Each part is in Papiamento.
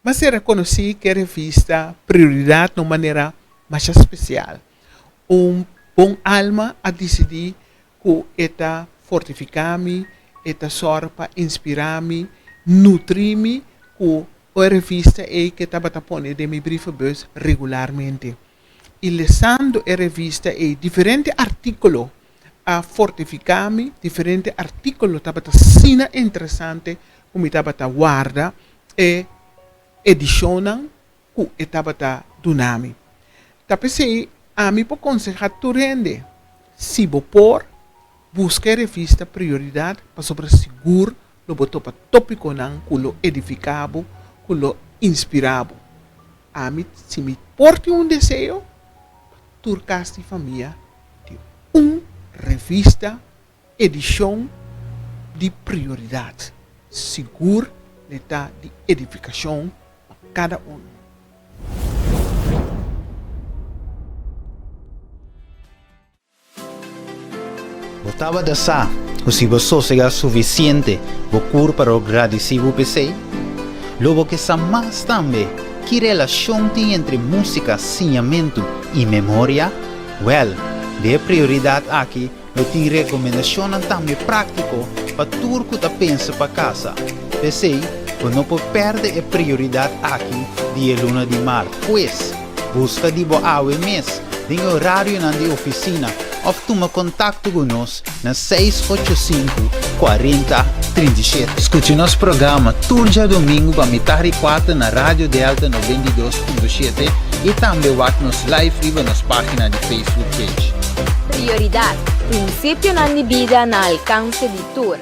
M'a sera konosí ku e revista Prioridat na un manera masha spesial. Un bon alma a disidí ku e ta fortifiká mi, e ta sòru pa inspirá mi, nutrí mi ku e revista ei ku e tabata pone den mi brievenbus regularmente. I lesando e revista ei diferente artíkulo a fortifiká mi, diferente artíkulo tabata asina interesante ku mi tabata warda e edishonnan ku e tabata duna mi. Ta p'esei ami por konsehá tur hende, si bo por, buska e revista Prioridat pasobra sigur lo bo topa tópikonan ku lo edifiká bo, ku lo inspirá bo. Ami, si mi por tin un deseo, pa tur kas di famia tin un revista Edishon di prioridat sigur le ta di edifikashon pa kada unu. Bo tabata sa ku si bo sosegá sufisiente bo kurpa lo gradisí bo p'esei? Lo bo ke sa mas tambe ki relashon tin entre músika, siñamentu i memoria? Wèl, den e prioridat aki Lo tin rekomendashonnan tambe práktiko pa tur ku ta pensa pa kasa. P'esei, bo no por pèrdè e prioridat aki di e luna di mart. Pues, buska di bo awe mes den e orarionan di ofisina òf tuma kontakto ku nos na seis 85 40 37. Skucha nos programa tur djadumingu pa mitar di kuater na Radio Delta 92.7 i tambe wak nos live riba nos página di Facebook page. Prioridad, Prinsipionan di bida na alkanse di tur.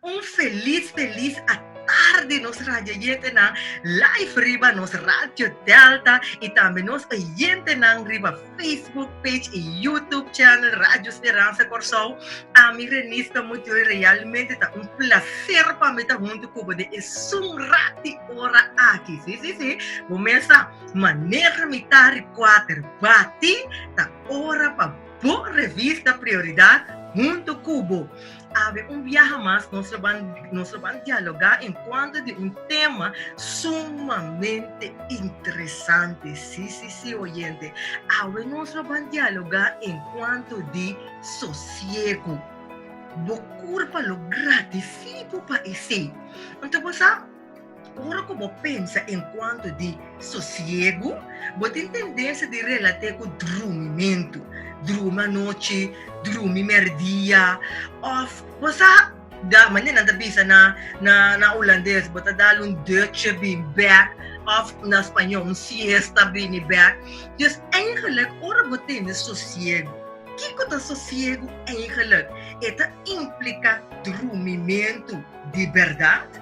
Un felis felis atardi nos radioyentenan live riba nos Radio Delta y tambe nos oyentenan riba Facebook page y YouTube channel Radio Speransa Kòrsou. Ami Renista Mutuel realmente ta un placer pa mi ta huntu ku bo den esun rat di ora aki. Si si si, bo mes sa manera mitar di kuater bati ta ora pa bo revista Prioridad huntu ku bo. Awe un biaha mas nos lo ban nos lo ban dialogá en kuanto di un tema sumamente interesante. Sí, sí, sí, oyente. Awe nos lo ban dialogá en kuanto di sosiegu. Bo kurpa lo gradisí bo pa esei. Anto bo sa, Ora ku bo pensa en kuantu di sosiegu, bo tin tendensia di relat'é ku drumimentu, drumi anochi, drumi mèrdia, òf bo sa da, manera nan ta bisa na na na hulandes, bo ta dal un dutje bin bèk, òf na spañó un siesta bini bèk. Dus eigenlik ora bo tene sosiegu, kiko ta sosiegu eigenlik? E ta impliká drumimentu di bèrdat?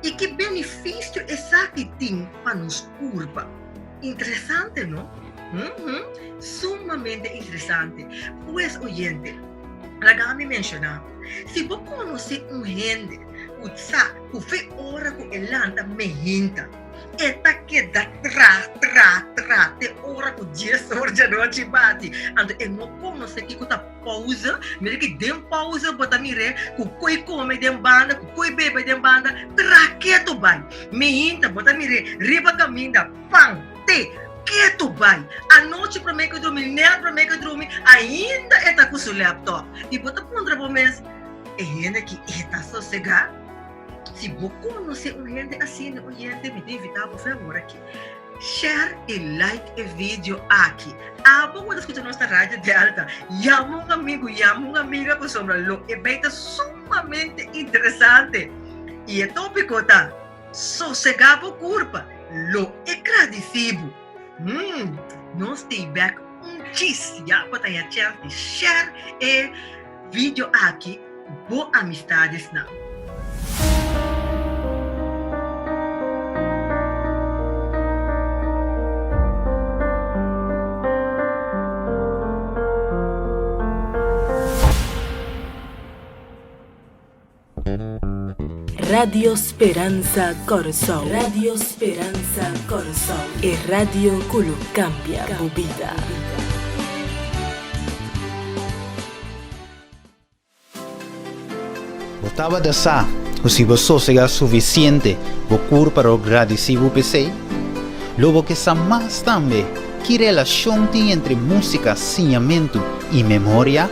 I ki benefisio esaki tin pa nos kurpa? Interesante, no? Uhum, sumamente interesante. Pues, oyente, laga mi menshoná, si bo konosé un hende ku sa ku fe ora ku e lanta mehinta, e ta keda tra, tra, tra te ora ku dies or djanochi bati, anto e no konosé kiko ta Pauze, mira ki den pauze bo ta mir'é ku koi kome den banda, ku koi bebe den banda, tra ketu bai. Mihinta bo ta mir'é riba kaminda, pan, te, ketu bai. Anochi promé ku drumi, nèt promé ku drumi, ainda e ta ku su laptop. I bo ta puntra bo mes, e hende aki e ta sosegá? Si bo konosé un hende asina, oyente, mi ta invitá bo fe awor aki. Share i like e video aki. Abo ku ta skucha nos na Radio Delta, yama un amigu, yama un amiga pasobra lo e bay ta sumamente interesante. I e topiko ta, Sosega bo kurpa, lo e gradisí bo. Hmm, nos stay back un chis ya pa ta haña chèns di share e video aki ku bo amistadesnan. Radio Speransa Kòrsou. Radio Speransa Kòrsou, e radio ku lo kambia bo bida. Bo tabata sa ku si bo sosegá sufisiente bo kurpa lo gradisí bo p'esei? Lo bo ke sa mas tambe ki relashon tin entre músika, siñamentu i memoria?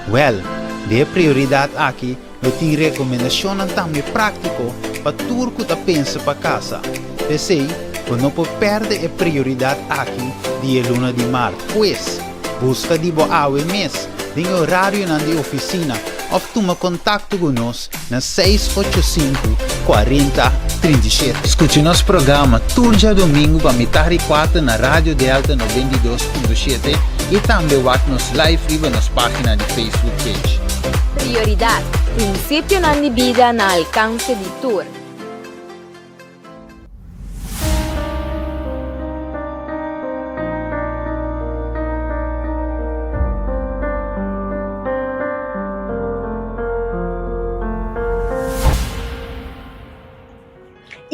Wèl, den e prioridat aki lo tin rekomendashonnan tambe práktiko pa tur ku ta pensa pa kasa. P'esei, bo no por pèrdè e prioridat aki di e luna di mart. Pues, buska di bo awe mes den e orarionan di ofisina òf tuma kontakto ku nos na seis ocho sinku, kuarenta, 37. Skucha nos programa tur djadumingu pa mitar di kuater na Radio Delta 92.7 i tambe wak nos live riba nos página di Facebook page. Prioridat, Prinsipionan di bida na alkanse di tur.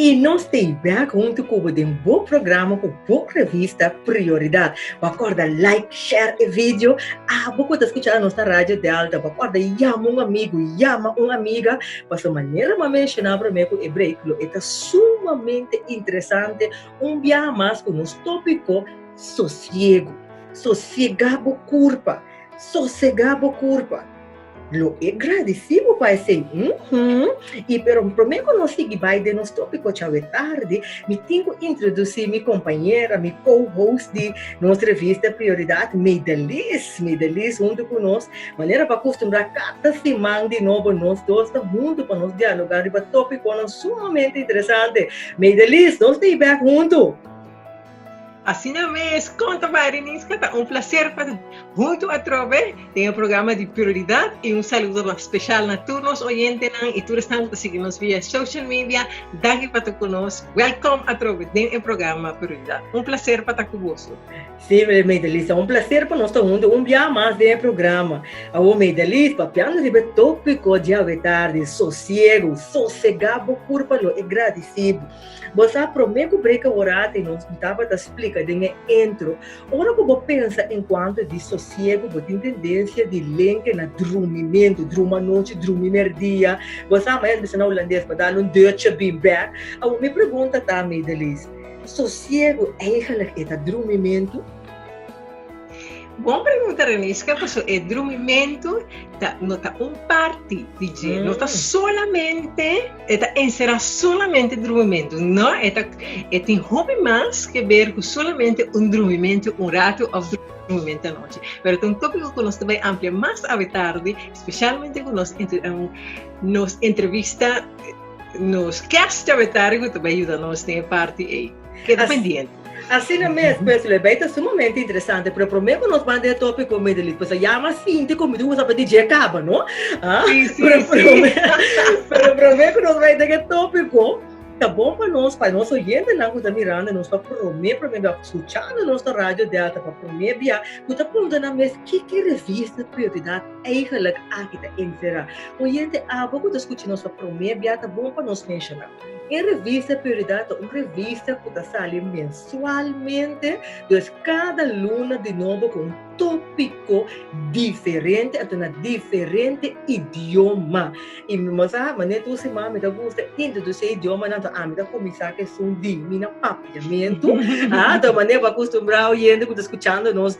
I nos ta ei bek huntu ku bo den bo programa ku bo revista Prioridat. Bo a kòrda like, share e video. Abo ku ta skucha nos na Radio Delta, bo a kòrda yama un amigu, yama un amiga. Pasobra manera mi a menshoná promé ku e break, lo e ta sumamente interesante un biaha mas ku nos tópiko sosiegu. Sosiegá bo kurpa, sosegá bo kurpa. Lo e gradisí bo pa esei. Uhum. I pero promé ku nos sigui bai den nos tópiko djawe tardi, mi tin ku introdusí mi kompañera, mi co-host di nos revista Prioridat, Meidelis. Meidelis huntu ku nos, manera pa kustumbrá kada siman di nobo nos dos ta huntu pa nos dialogá riba tópikonan sumamente interesante. Meidelis, nos ta ei bèk huntu! Asina mes, kon ta bai Riniska? Ta un placer pa ta huntu atrobe den e programa di Prioridad y un saludo special na tur nos oyentenan y tur esnan ku ta sigui nos via social media. Danki pa ta ku nos. Welcome atrobe den e programa Prioridad. Un placer pa ta ku boso. Sí, Meidelisa, un placer pa nos ta huntu un bia mas den e programa. Awor, Meidelis, papiando riba e tópiko di awe tardi, sosiego, sosegá bo kurpa lo e gradisí bo. Bo sa, promé ku breka orati nos tabata splika den e intro, ora ku bo pensa enkuanto di sosiegu bo tin tendensia di lenke na drumimentu, druma anochi, drumi merdia. Bo sa, ma es bisa na hulandes, pa dal un dutje bin bèk. Awor, mi pregunta ta, Medelis, sosiegu eigenlijk e ta drumimentu? Bon pregunta Reniska, paso e drumimentu ta no ta un parti di dje, no ta solamente, e ta enserá solamente drumimentu, no, e ta e tin hopi mas ke ber ku solamente un drumimentu un ratu òf drumimentu anochi. Pero ta un tópiko ku nos ta bai amplia mas awe tardi, spesialmente ku nos nos entrevista, nos guest awe tardi ku ta bai yuda nos den e parti ei. Keda pendiente. Asina mes, pues lo bay ta sumamente interesante, pero prome cu nos ban den e topico Medelis, pues a yama sinti cu mi tin cuminsa pa DJ caba, no? Ah, Sí, sí, pero sí. prome, pero prome cu nos bay den e topico, ta bon pa nos, pa nos oyentenan cu ta mirando nos pa prome, prome bia, scuchando nos na Radio Delta pa prome bia, cu ta puntra nan mes kiko revista Prioridad eigenlijk aki ta encera. Oyente, abo cu ta scucha nos pa prome bia, ta bon pa nos menciona. E revista Prioridad ta un revista ku ta sali mensualmente, dus kada luna di nobo ku un tópiko diferente, anto na diferente idioma. I mi bo sa, manera tur siman mi ta gusta introdusí e idiomanan, anto ami ta kuminsá ku esun di mi na papiamentu. Ah, anto manera bo a kustumbrá oyente ku ta skuchando nos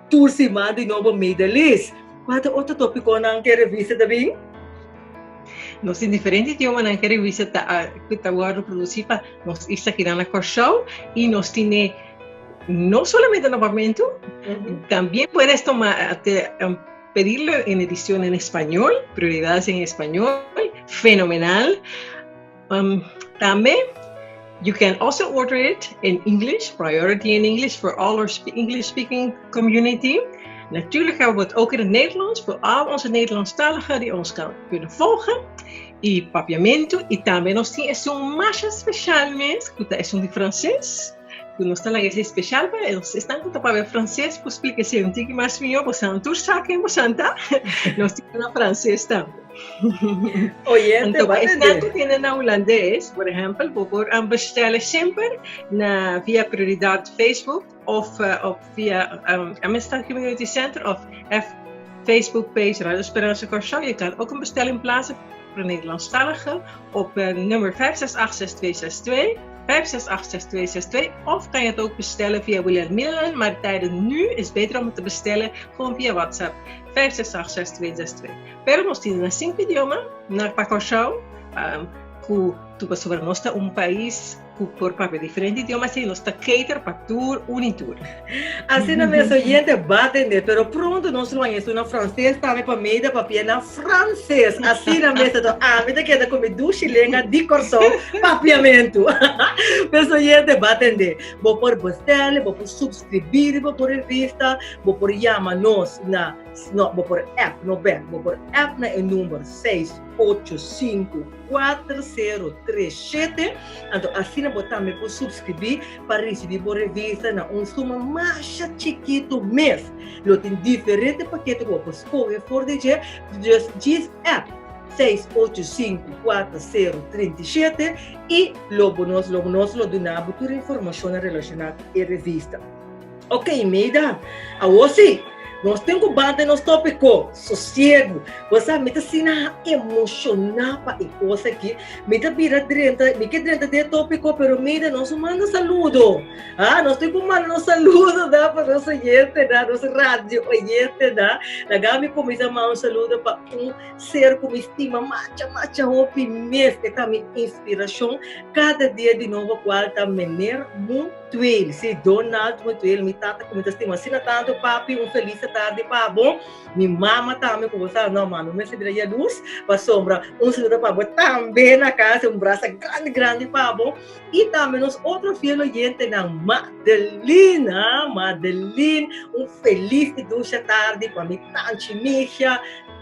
tur siman di nobo Middle East. Kua ta otro tópikonan ku e revista ta bin? Nos tin diferente idiomanan ku e revista ta ku ta wòrdu produsí pa nos isla kinan na Kòrsou i nos tine no solamente na Papiamentu, tambien puedes toma te pedirlo en edicion en español, Prioridades en español, fenomenal. Tambe you can also order it in English, Priority in English for all our English speaking community. Natuurlijk hebben we het ook in het Nederlands voor al onze Nederlandstaligen die ons kan kunnen volgen. Y Papiamento y tambe nos tin esun masha special mes, cu ta esun di Frances, cu nos ta laga esey special pa nos esnan cu ta papia Frances por splica esey un tiki mas miho, bosan tur sa ken bosan ta, nos tin na Frances tambe. Oyente, Anto, pa esnan ku tende na hulandes, por ehèmpel, bo por bestèl semper na via Prioridad Facebook òf òf via Amistad Community Center òf F Facebook page Radio Speransa Kòrsou. Je kan ook een bestelling plaatsen voor Nederlandstaligen op nummer 5686262, 5686262 of kan je het ook bestellen via Wilhelmina, maar tijden nu is beter om het te bestellen gewoon via WhatsApp 5686262. Pero nos tin na sinku idioma na pa Kòrsou, ku tu pasobra nos ta un pais ku por papia diferente idioma, asina nos ta cater pa tur un i tur. Asina mes oyente ba tende, pero pronto nos lo haña esun na franses tambe pa Meida papia na franses. Asina mes anto ami ta keda ku mi dushi lenga di Kòrsou papiamentu. Pues oyente ba tende, bo por bestèl, bo por subskribí riba bo revista, bo por yama nos na No, bo por app, no bel. Bo por app na e number 685 4037. Anto asina bo tambe por subscribí pa ricibi bo revista na un suma masha chikitu mes. Lo tin diferente pakete ku bo por scoge for di dje. Dus djis app 685 4037 i lo bo nos lo nos lo duna bo tur informashonnan relashoná ku e revista. Ok, Meida, awor sí, nos tin ku banta nos tópiko, sosiegu. Bo sa, mi ta asina emoshoná pa e kos aki. Mi ta bira drenta, mi ke drenta den e tópiko, pero Meida, nos no manda saludo. Ah, nos tin ku manda nos saludo da pa nos oyentenan, nos radio oyentenan. Laga mi kuminsá manda un saludo pa un ser ku mi stima macha, macha hopi mes. E ta mi inspirashon kada dia di nobo, kual ta Meneer Moon. Tuel, si Donald Mutuel, mi tata ku mi ta stima asina tantu, papi un felis tardi pa bo, mi mama tambe ku bo sa, no mami mester bira yalurs, pasobra un saludo pa bo tambe na kas, un brasa grandi grandi pa bo, i tambe nos otro fiel oyentenan, Madeline, ah Madeline, un felis i dusha tardi pa mi tanchi Micha,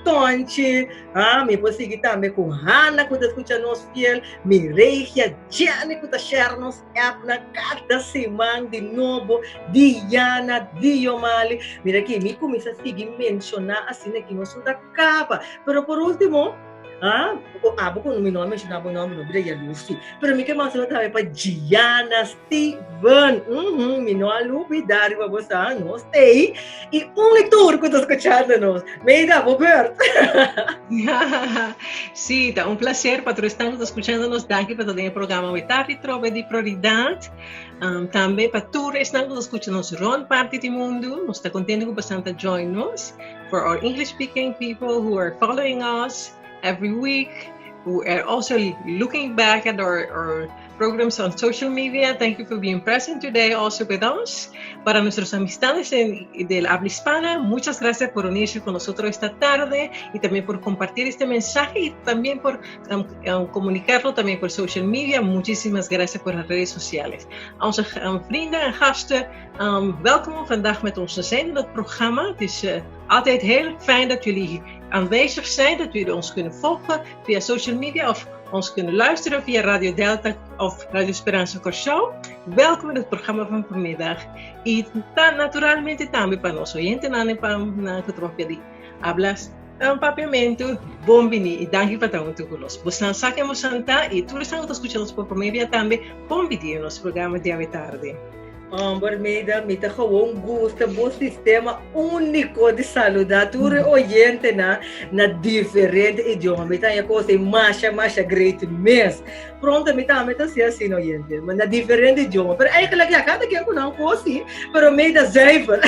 Tonchi, ah mi por sigui tambe ku Hanna ku ta skucha nos fiel, mi Regia, Jenny ku ta share nos. App na kada siman di nobo, Diana, Diomali. Mira aki, mi kuminsá sigui menshoná asina aki nos no ta kaba. Pero por último, ah, abo ku mi no a menshoná bo nòmber no bira yalusi. Pero mi ke menshoná tambe pa Gianna Steven. Uhum, mi no a lubidá riba bo sa, nos t'ei. I un i tur ku ta skuchando nos. Meida, bo beurt. Sí, ta un placer pa tur esnan ku ta skuchando nos. Danki pa ta den e programa awe tardi trobe di Prioridad. Um, tambe pa tur esnan ku ta skucha nos rond parti di mundu. Nos ta kontento ku bosan ta join nos. For our English speaking people who are following us every week, who are also looking back at our, our programs on social media. Thank you for being present today also with us. Para nuestras amistades en, del habla hispana, muchas gracias por unirse con nosotros esta tarde y también por compartir este mensaje y también por um, um, comunicarlo también por social media. Muchísimas gracias por las redes sociales. Onze um, vrienden en gasten, um, welkom om vandaag met ons te zijn in dat programma. Het is uh, altijd heel fijn dat jullie aanwezig zijn, dat jullie ons kunnen volgen via social media of ons kunnen luisteren via Radio Delta of Radio Speransa Kòrsou. Welkom in het programma van vanmiddag. I ta naturalmente tambe pa nos oyentenan pa nan ku ta papia di habla papiamentu, bon bini i danki pa ta huntu ku nos. Bosan sa ken bosan ta i tur esnan ku ta skucha nos por promé bia tambe, bon bini den nos programa di awe tardi. Homber Meida, mi ta gewoon gusta bo sistema úniko di saludá tur e oyentenan na diferente idioma. Mi ta haña kos ei masha masha great mes. Pronto mi tambe ta hasi asina oyente, ma na diferente idioma. Pero eigenlijk ya kada ken ku nan kos si, pero Meida zuiver.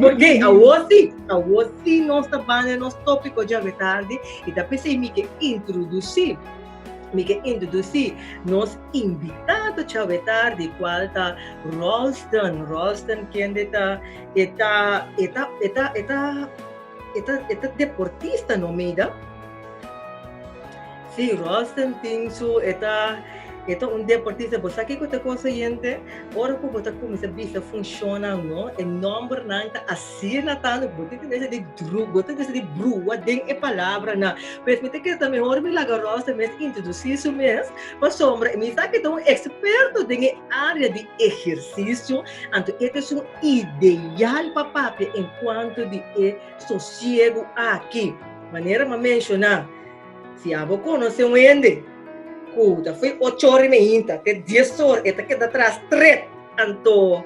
Ok, awor si, awor si nos ta banda nos tópiko djawe tardi i ta p'esei mi ke introdusí. Mi ke introdusí nos invitado djawe tardi kual ta Rolston. Rolston kende ta e ta e ta e ta e ta e ta e ta deportista no Meida? Sí, Rolston tin su e ta e ta un deportista. Bo sa kiko ta kos oyente? Ora ku bo ta kuminsá bisa funshonnan no, e nòmbernan ta Asina tantu bo tin tendensia di dru, bo tin tendensia di brua den e palabranan. Pues mi ta kere ta mehor mi laga Rosa mes introdusí su mes, pasobra mi sa ke ta un eksperto den e área di ehersisio, anto e ta esun ideal pa papia en kuanto di e sosiegu aki. Manera m'a menshoná, si abo konosé un hende ku ta fo'i ocho ora i meinta te dies or e ta keda tras tret, anto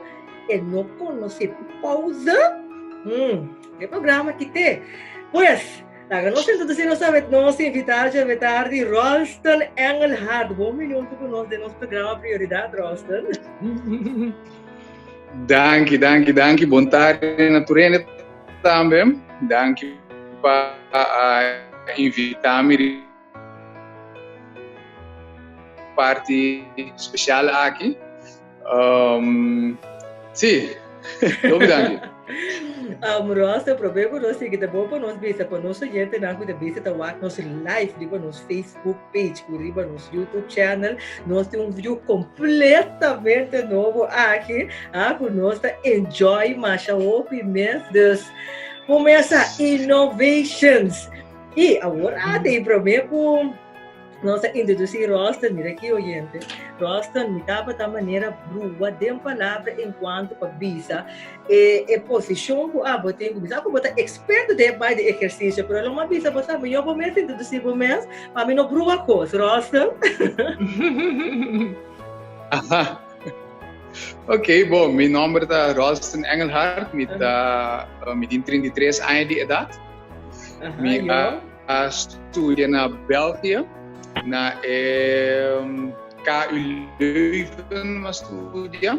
e no konosé pousa, hmm, e programa aki te. Pues, laga nos introdusí nos awe nos invitado dje awe tardi, Rolston Engelhardt. Bon bini huntu ku nos den nos programa Prioridat, Rolston. Danki, danki, danki. Bon tardi na tur hende tambe. Danki pa invitá mi parti spesial aki. Um, sí, hopi danki. Rosa, probeer ku nos sigui ta bon pa nos bisa pa nos oyentenan ku ta bisa ta wak nos live riba nos Facebook page ku riba nos YouTube channel. Nos tin un view completamente nobo aki, ah, ku nos ta enjoy masha hopi mes. Dus, kumesa innovations. I awor a te prome ku Nos a introdusí Roston, mira aki oyente, Roston, mi tabata manera brua den palabra enkuanto pa bisa e e posishon ku abo tin ku bisa ku bo ta eksperto den e bai di ehersisio, pero lo mi a bisa bo sa mihó bo mes introdusí bo mes pa mi no brua kos, Roston. Aha. Ok, bon, mi nòmber ta Roston Engelhardt, mi ta mi tin 33 aña di edat. Mi a A studia na België, na e KU Leuven m'a studia.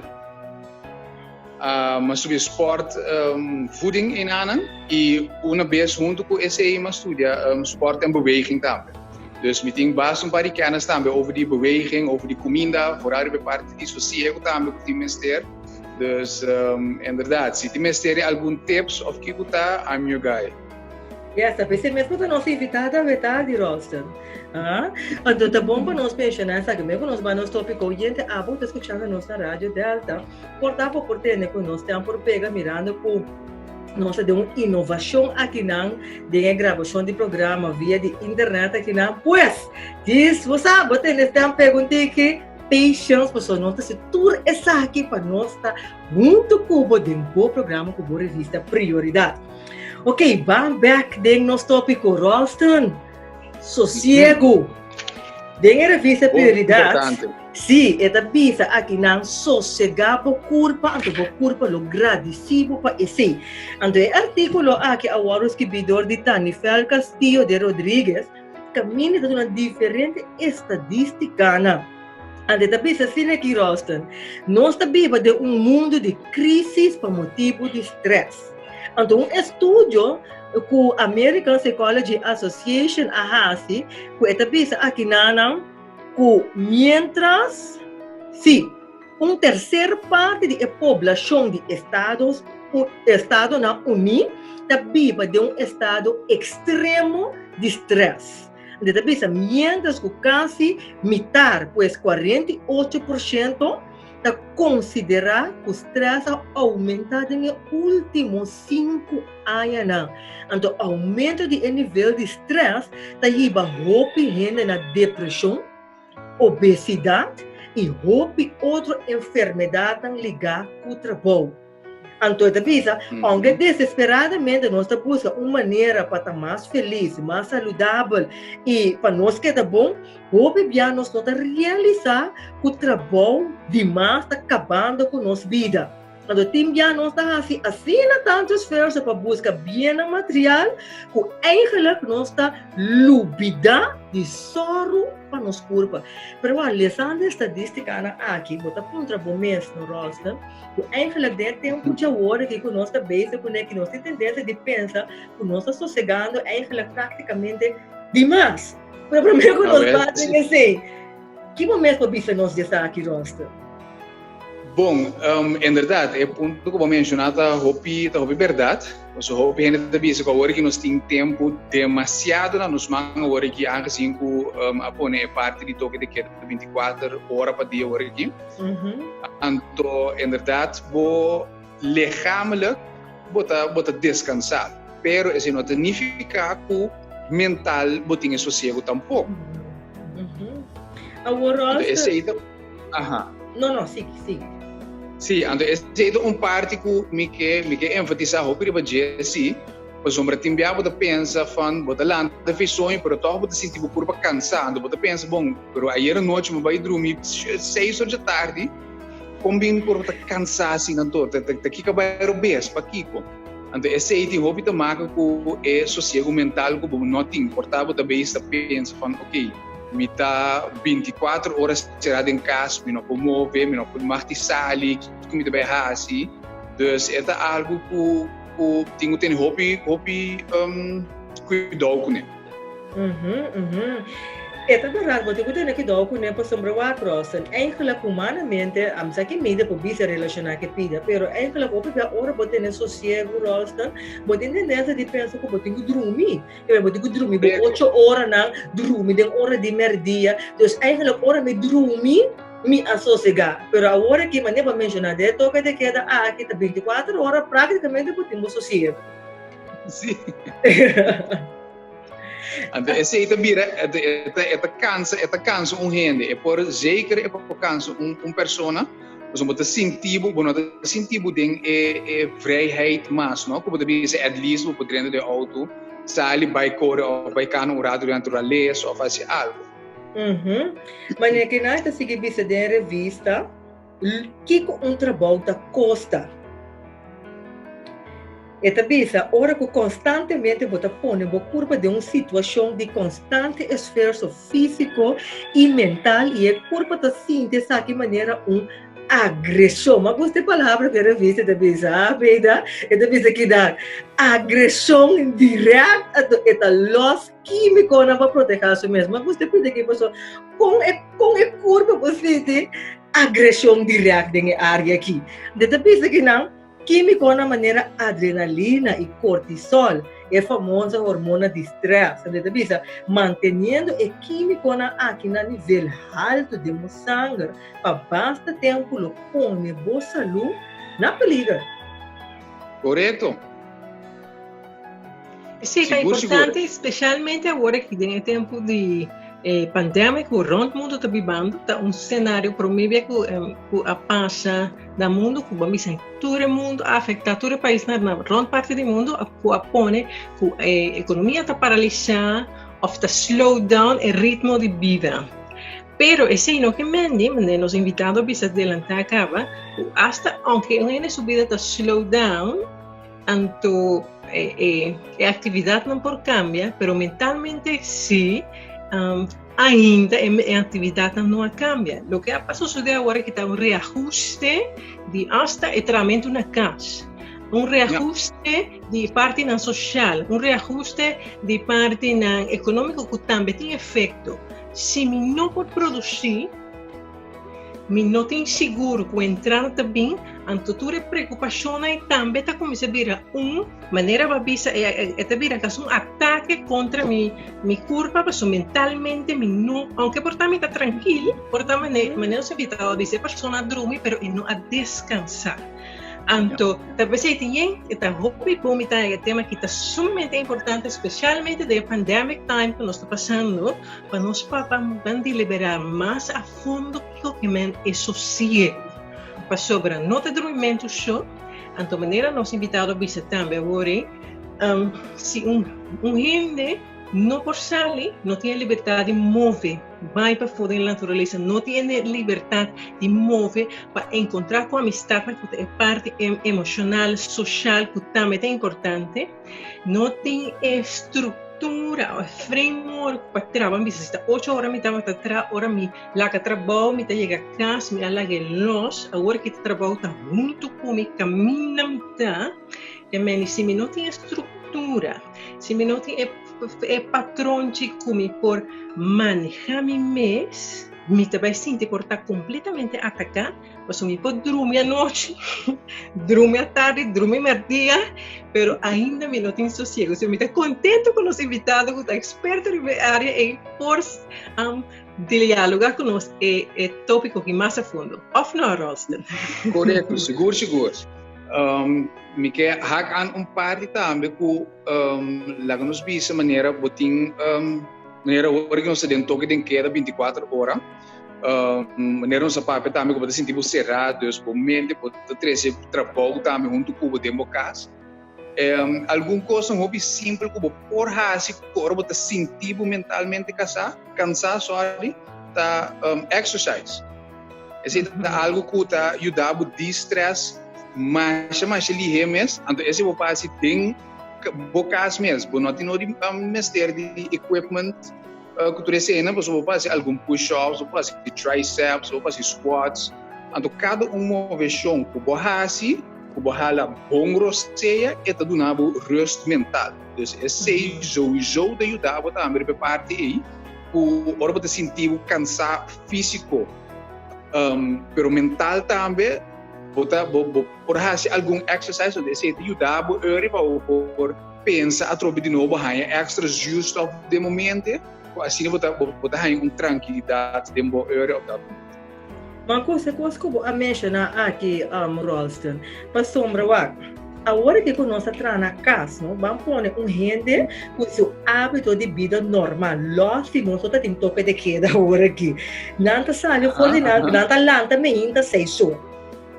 M'a studia sport voeding enanan y una bes hunto cu esey m'a studia sport en beweging tambe. Dus mi tin basta un par di kennis tambe over di beweging, over di cuminda, vooral riba e parti di sosiego tambe cu tin mester. Dus inderdaad, si tin mester di algun tips of kico ta, I'm your guy. Yes, ta p'esei mes ku ta nos invitada awe tardi, Rolston. Ah, anto ta bon pa nos menshoná esaki. Mei ku nos bai nos tópiko, oyente, abo ku ta skuchando nos na Radio Delta, por ta bo por tende ku nos ten por pega mirando ku nos ta den un inovashon akinan den e grabashon di programa via di internet akinan. Pues, dis, bo sa, bo tende stem pega un tiki patience, pasobra nos ta hasi tur esaki pa nos ta huntu ku bo den bo programa ku bo revista Prioridat. Ok, ban back den nos tópiko, Rolston. Sosiego. Den e revista Prioridad, sí, e ta bisa aki nan sosegá bo kurpa, anto bo kurpa lo gradisí bo pa esei. Anto e artíkulo aki a wòrdu skibí dor di Tanifel Castillo de Rodriguez, kaminda ta duna diferente estadístikanan. Anto e ta bisa asina aki, Rolston, nos ta biba den un mundu di krísis pa motibu di strès. Anto un estudio ku American Psychology Association a hasi ku e ta bisa akinanan ku mientras si un terser parti di e poblashon di Estados Estadonan Uní ta biba den un estado ekstremo di strès. Anto e ta bisa mientras ku kasi mitar, pues 48%, Ta konsiderá ku strès a oumentá den e último sinku añanan. Anto oumento di e nivel di strès ta hiba hopi hende na depreshon, obesidat i hopi otro enfermedatnan ligá ku trabou. Anto e ta bisa, Aunke desesperadamente nos ta buska un manera pa ta mas felis, mas saludabel i pa nos keda bon, hopi bia nos no ta realisá ku trabou dimas ta kabando ku nos bida. Anto tin bia nos ta hasi asina tantu esfuerso pa buska biennan material ku eigenlijk nos ta lubidá di sòru pa nos kurpa. Pero wak, lesando e stadístikanan aki, bo ta puntra bo mes, no Rolston, Ku eigenlijk den e tempu djawor aki ku nos ta bezig kuné, ki nos tin tendensia di pensa ku nos ta sosegando eigenlijk praktikamente dimas. Pero promé ku nos bai den esei, ki bo mes por bisa nos di esaki, Roster? Bon, inderdat, e punto ku bo menshoná ta hopi, ta hopi bèrdat. Pasobra hopi hende ta bisa ku awor aki nos tin tempu demasiado na nos man awor aki, aangesin ku a pone e parti di toke de keda 24 ora pa dia awor aki. Anto inderdaad bo lichamelijk bo ta bo ta descansa, pero esei no ta nifica cu mental bo tin e sosiego tampoco. Awor Anto esei ta, aha. No, no, sigui, sigui. Sí, anto esei ta un parti cu mi ke mi ke enfatisa hopi riba dje, sí. Pasobra tin bia bo ta pensa van bo ta lanta fi soño pero tòg bo ta sinti bo kurpa kansá. Anto bo ta pensa, bon, pero ayer anochi mi bai drumi seis or dje tardi, kon bin mi kurpa ta kansá asina anto? Ta ta kiko a bai robes? Pakiko? Anto esei tin hopi ta maka ku e sosiego mental ku bo no tin. Por ta bo ta bezig ta pensa van, oké, mi ta bintikuater ora será den kas, mi no por move, mi no por mag di sali, kiko mi ta bai hasi? Dus e ta algu ku ku tin ku tene hopi hopi kuidou kuné. E ta bèrdat, bo tin ku tene kuidou kuné pasobra wak Rosten, eigenlijk humanamente, a misa ki media por bisa relashoná ku e pida, pero eigenlijk hopi bia ora bo tene sosiegu Rosten, bo tin tendensia di pensa ku bo tin ku drumi, ke bo tin ku drumi bo ocho oranan, drumi den ora di mèrdia, dus eigenlijk ora mi drumi, Mi a sosegá, pero awor aki manera bo a menshoná den e toke de keda aki ta bintikuater ora práktikamente bo tin bo sosiego. Sí. Anto esei ta bira, e ta, e ta kansa, e ta kansa un hende. E por, zeker e por kansa un, un persona, pasobra bo ta sinti bo, bo no ta sinti bo den e, e vrijheid mas, no? Ku bo ta bisa at least bo por drenta den outo, sali bai kore òf bai kana un ratu den naturalesa òf hasi algu. Manera ku nan ta sigui bisa den revista, kiko un trabou ta kosta? E ta bisa, ora ku konstantemente bo ta pone bo kurpa den un situashon di konstante esfuerso físiko i mental i e kurpa ta sinti esaki manera un agreshon. M'a gusta e palabra ku e revista ta bisa, ha, Peida? E ta bisa kidat, agreshon dirèkt, anto e ta lòs Kímikonan pa protehá su mes. Ma gusta pidi ki paso kon e kon e kurpa por sinti agreshon dirèkt den e área aki. De ta bisa ki nan kímikonan manera adrenalina i kortisol, e famoso hormona di strès. De ta bisa manteniendo e kímikonan aki na nivel haltu den bo sanger pa basta tempu lo pone bo salú na peliger. Korekto. Sí, ta importante, specialmente awor aki den e tempo di eh, pandemia ku rond mundo ta bibando, ta un scenario promebia ku, eh, ku a pasa na mundo, ku bamisa tur e mundo a afecta, tur e país na, na rond parte di mundo, ku a pone ku eh, economia ta paralisa of ta slow down e ritmo di bida. Pero esei no ke mendi, manera nos invitado a bisa delantá kaba, ku hasta aunke un hende su bida ta slow down, Anto e e actividadnan por cambia, pero mentalmente si ainda e actividadnan no a cambia. Loke a sucede awor aki ta un reahuste di hasta e trahamento na cas, un reahuste di partinan social, un reahuste di partinan economico cu tambe tin efecto. Si mi no por produci, Mi no tin sigur ku entrada ta bin, anto tur e preokupashonnan ei tambe ta kuminsá bira un manera bo a bisa e ta bira kasi un atake kontra mi mi kurpa pasobra mentalmente mi no ounke por ta mi ta trankil por ta manera nos invitado a bisa e persona a drumi pero e no a deskansá. Anto ta p'esei tin yen e ta hopi bon mi ta e tema aki ta sumamente importante spesialmente den e pandemic time ku nos ta pasando Pa nos papa ban deliberá mas a fondo kiko ke men e sosiego. Pasobra no ta drumimentu so, anto manera nos invitado a bisa tambe awor ei, si un un hende no por sali, no tin e libertad di move bai pafó den naturalesa, no tin e libertad di move pa enkontrá ku amistadnan ku ta e parti emoshonal, soshal ku tambe ta importante, No tin e struktura o e framework pa traha. Mi bisa si ta ocho ora mi tabata traha, ora mi laga trabou mi ta yega kas mi a laga e los. Awor ki ta trabou ta huntu ku mi kaminda mi ta. E meni si mi no tin e struktura, si mi no tin e e patronchi ku mi por maneha mi mes, mi ta bai sinti por ta kompletamente ataká. Pasobra mi por drumi anochi, drumi atardi, drumi merdia, pero ainda mi no tin sosiego. So mi ta contento cu nos invitado cu ta experto riba e area ei por um, dialoga cu nos e, e topico aki mas a fondo. Of no, Rolston? Correcto, sigur, sigur. Um, mi ke hak aan un parti tambe ku um, laga nos bisa manera bo tin um, manera ora ku nos ta den toque den keda 24 ora. Manera nos a papia tambe ku bo ta sinti bo será, dus bo mente bo ta trese trabou tambe huntu ku bo den bo kas. Algun kosnan hopi simpel ku bo por hasi ku ora bo ta sinti bo mentalmente kasá, kansá, sorry, ta exercise. Esei ta algu ku ta yuda bo de-stress masha masha lihé mes. Anto esei bo por hasi den bo kas mes. Bo no tin no di mester di equipment ku tur eseinan, pasobra bo por hasi algun push-ups, bo por hasi triceps, bo por hasi squats. Anto kada un moveshon ku bo hasi, Ku bo hala bon rosea e ta duna bo rust mental. Dus esei souiso ta yuda bo tambe riba e parti ei ku ora bo ta sinti bo kansa físiko pero mental tambe bo ta bo bo por hasi algun exercise donde esei ta yuda bo ori pa bo por pensa atrobe di nobo haña extra zuurstof den bo mente ku asina bo ta bo ta haña un trankilidat den bo ori op dat momento. Ma kos e kos ku bo a menshoná aki, Rolston, pasobra wak, awor aki ku nos a traha na kas, no, ban pone un hende ku su hábito di bida normal, lòs di nos no ta tin toke de keda awor aki. Nan ta sali for di nan, nan ta lanta meinta seis or.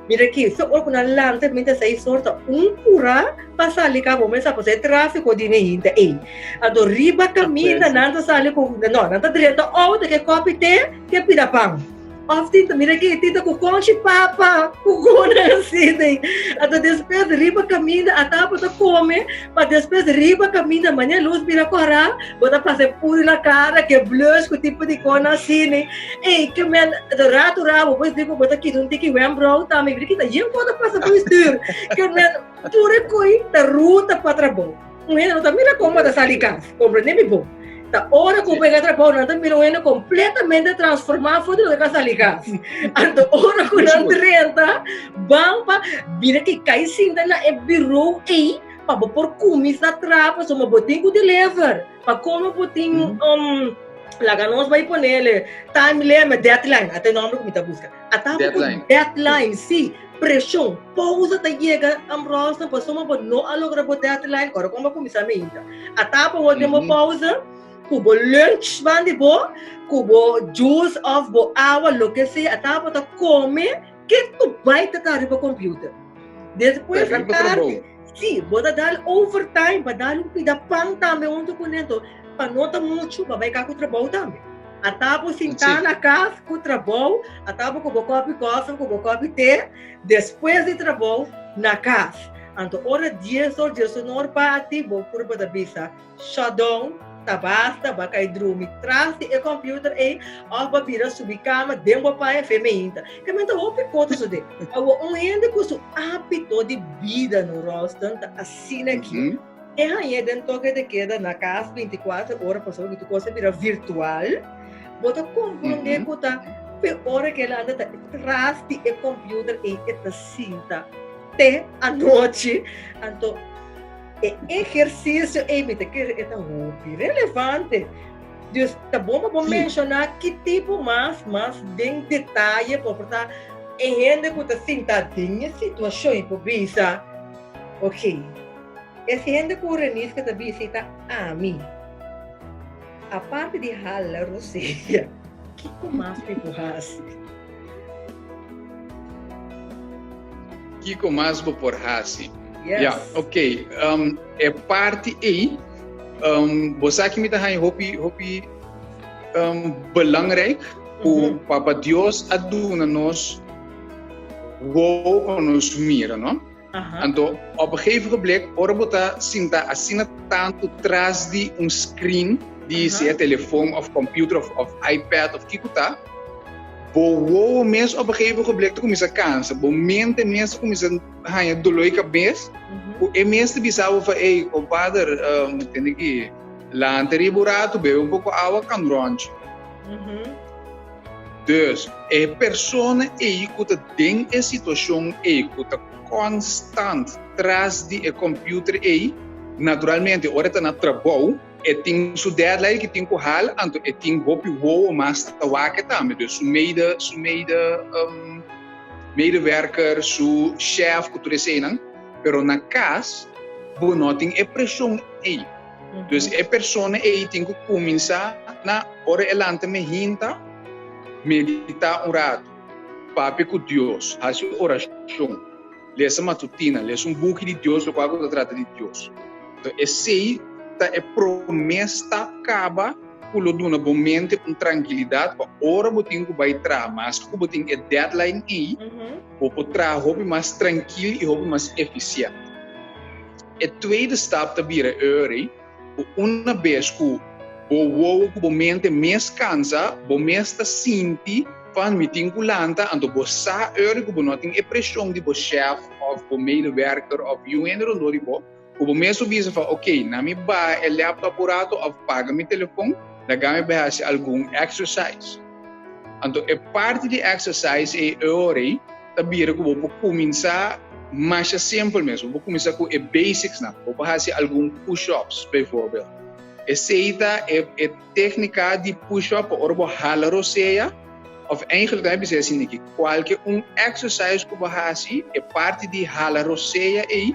Mira aki, so ora ku nan lanta meinta seis or ta un purá pa sali kaba, bo mester sa pasobra e tráfiko di meinta ei. Anto riba kaminda nan ta sali ku, no, nan ta drenta outo ke kòpi te, Ke pida pan? Of tinta, mira aki, tinta ku konchi papa, ku gona asina. Anto despues riba kaminda ata bo ta kome, pa despues riba kaminda mane lus bira kòrá, bo ta pasa e puri na kara, ke blush ku tipo di kona asina. Ey, ke men, ratu rabo bo di ku bo ta kita un tiki wembrouw tambe, mira kita yen kos ta pasa bo stuur. Ke men, tur e koi ta ruta pa trabou. Un hende no ta mira kon bo ta sali kas, komprende mi bon. Ta ora ku bo pega trabou nan ta mira un hende kompletamente transformá for di loke a sali kas. Anto ora ku nan drenta ban pa bira ki kai sinta na e birou ei pa bo por kuminsá traha pasobra bo tin ku deliver. Pa komo bo tin laga nos bai ponele time limit, deadline, ata e nomber ku mi ta buska. Ata bo ku deadline, si. Preshon, Pousa ta yega Ambrosna pasobra bo no a logra bo deadline, ora kon bo kuminsá meinta. A tapa bo den bo pousa ku bo lunch ban di bo, ku bo juice òf bo awa, loke sea, a tapa bo ta kome ke ku bai ta ta riba computer. Despues a tardi, si, bo ta dal overtime pa dal un pida pan tambe huntu kuné, anto pa no ta muchu pa bai ka ku trabou tambe. Ata bo sintá na kas ku trabou, ata bo ku bo kòpi kòfi, ku bo kòpi te, despues di trabou na kas. Anto ora dies or, diesunor parti, bo kurpa ta bisa, shutdown, ta basta, bo a kai drumi tras di e kòmpiuter ei, òf bo a bira subi kama den bo paña fe meinta. Ke men ta hopi kos ta sosodé. Awor un hende ku su ábito di bida no, Rolston, ta asina aki. E hañ'é den toke de keda na kas 24 ora pasobra ku tur kos a bira virtual. Bo ta komprondé ku ta pe ora ku el anda ta tras di e computer ei e ta sinta te anochi. Anto e ehersisio ei mi ta kere e ta hopi relevante. Dus ta bon pa bo menshoná ki tipo mas mas den detaye por por ta e hende ku ta sinta den e situashon i por bisa ok. E hende ku Reniska ta bisita ami. Aparte di hala rosea, kiko mas mi por hasi? Kiko mas bo por hasi? Yes. Ja, ok. Um, e parti ei, um, bo sa ki mi ta haña hopi, hopi um, belangrijk, ku mm -hmm. Papa Dios a duna nos wowo pa nos mira, no? Anto, op een gegeven ogenblik, ora bo ta sinta asina tantu tras di un screen, di sea telefon of computer of, of iPad of kiko ta, bo wowo mes op een gegeven ogenblik ta kuminsá kansa, bo mente mes ta kuminsá haña doló di kabes, ku e mes ta bisa bo van, ey, kompader, tende ki lanta riba un ratu, bebe un poko awa, kan ròntje. Dus, e persona ei ku ta den e situashon ei, ku ta konstant tras di e kòmpiuter ei, naturalmente ora e ta na trabou, e tin su deadline ku e tin ku hal, anto e tin hopi wowo mas ta wak e tambe. Dus su mede, su mede, medewerker, su shèf ku tur eseinan. Pero na kas bo no tin e preshon ei. Dus e persona ei tin ku kuminsá na ora e lanta mehinta, meditá un ratu, papia ku Dios, hasi orashon. Lesa matutina, lesa un buki di Dios lokual ku ta trata di Dios. Anto esei ta e promé stap kaba ku lo duna bo mente un trankilidat pa ora bo tin ku bai traha, maske ku bo tin e deadline ei, bo por traha hopi mas trankil i hopi mas efisiente. E tweede stap ta bira eri ku una bes ku bo wowo ku bo mente mes kansa, bo mes ta sinti van mi tin ku lanta, anto bo sa eri ku bo no tin e preshon di bo shèf òf bo medewerker òf yu hende rondó di bo, ku bo mes lo bisa van oké, na mi baha e laptop un rato òf paga mi telefon, laga mi bai hasi algun exercise. Anto e parti di exercise ei ori ta bira ku bo por kuminsá masha simpel mes. Bo por kuminsá ku e basics nan. Bo por hasi algun push-ups bijvoorbeeld. Esei ta e e téknika di push-up pa ora bo hala rosea òf eigenlijk ta bisa asina aki, kualke un exercise ku bo hasi e parti di hala rosea ei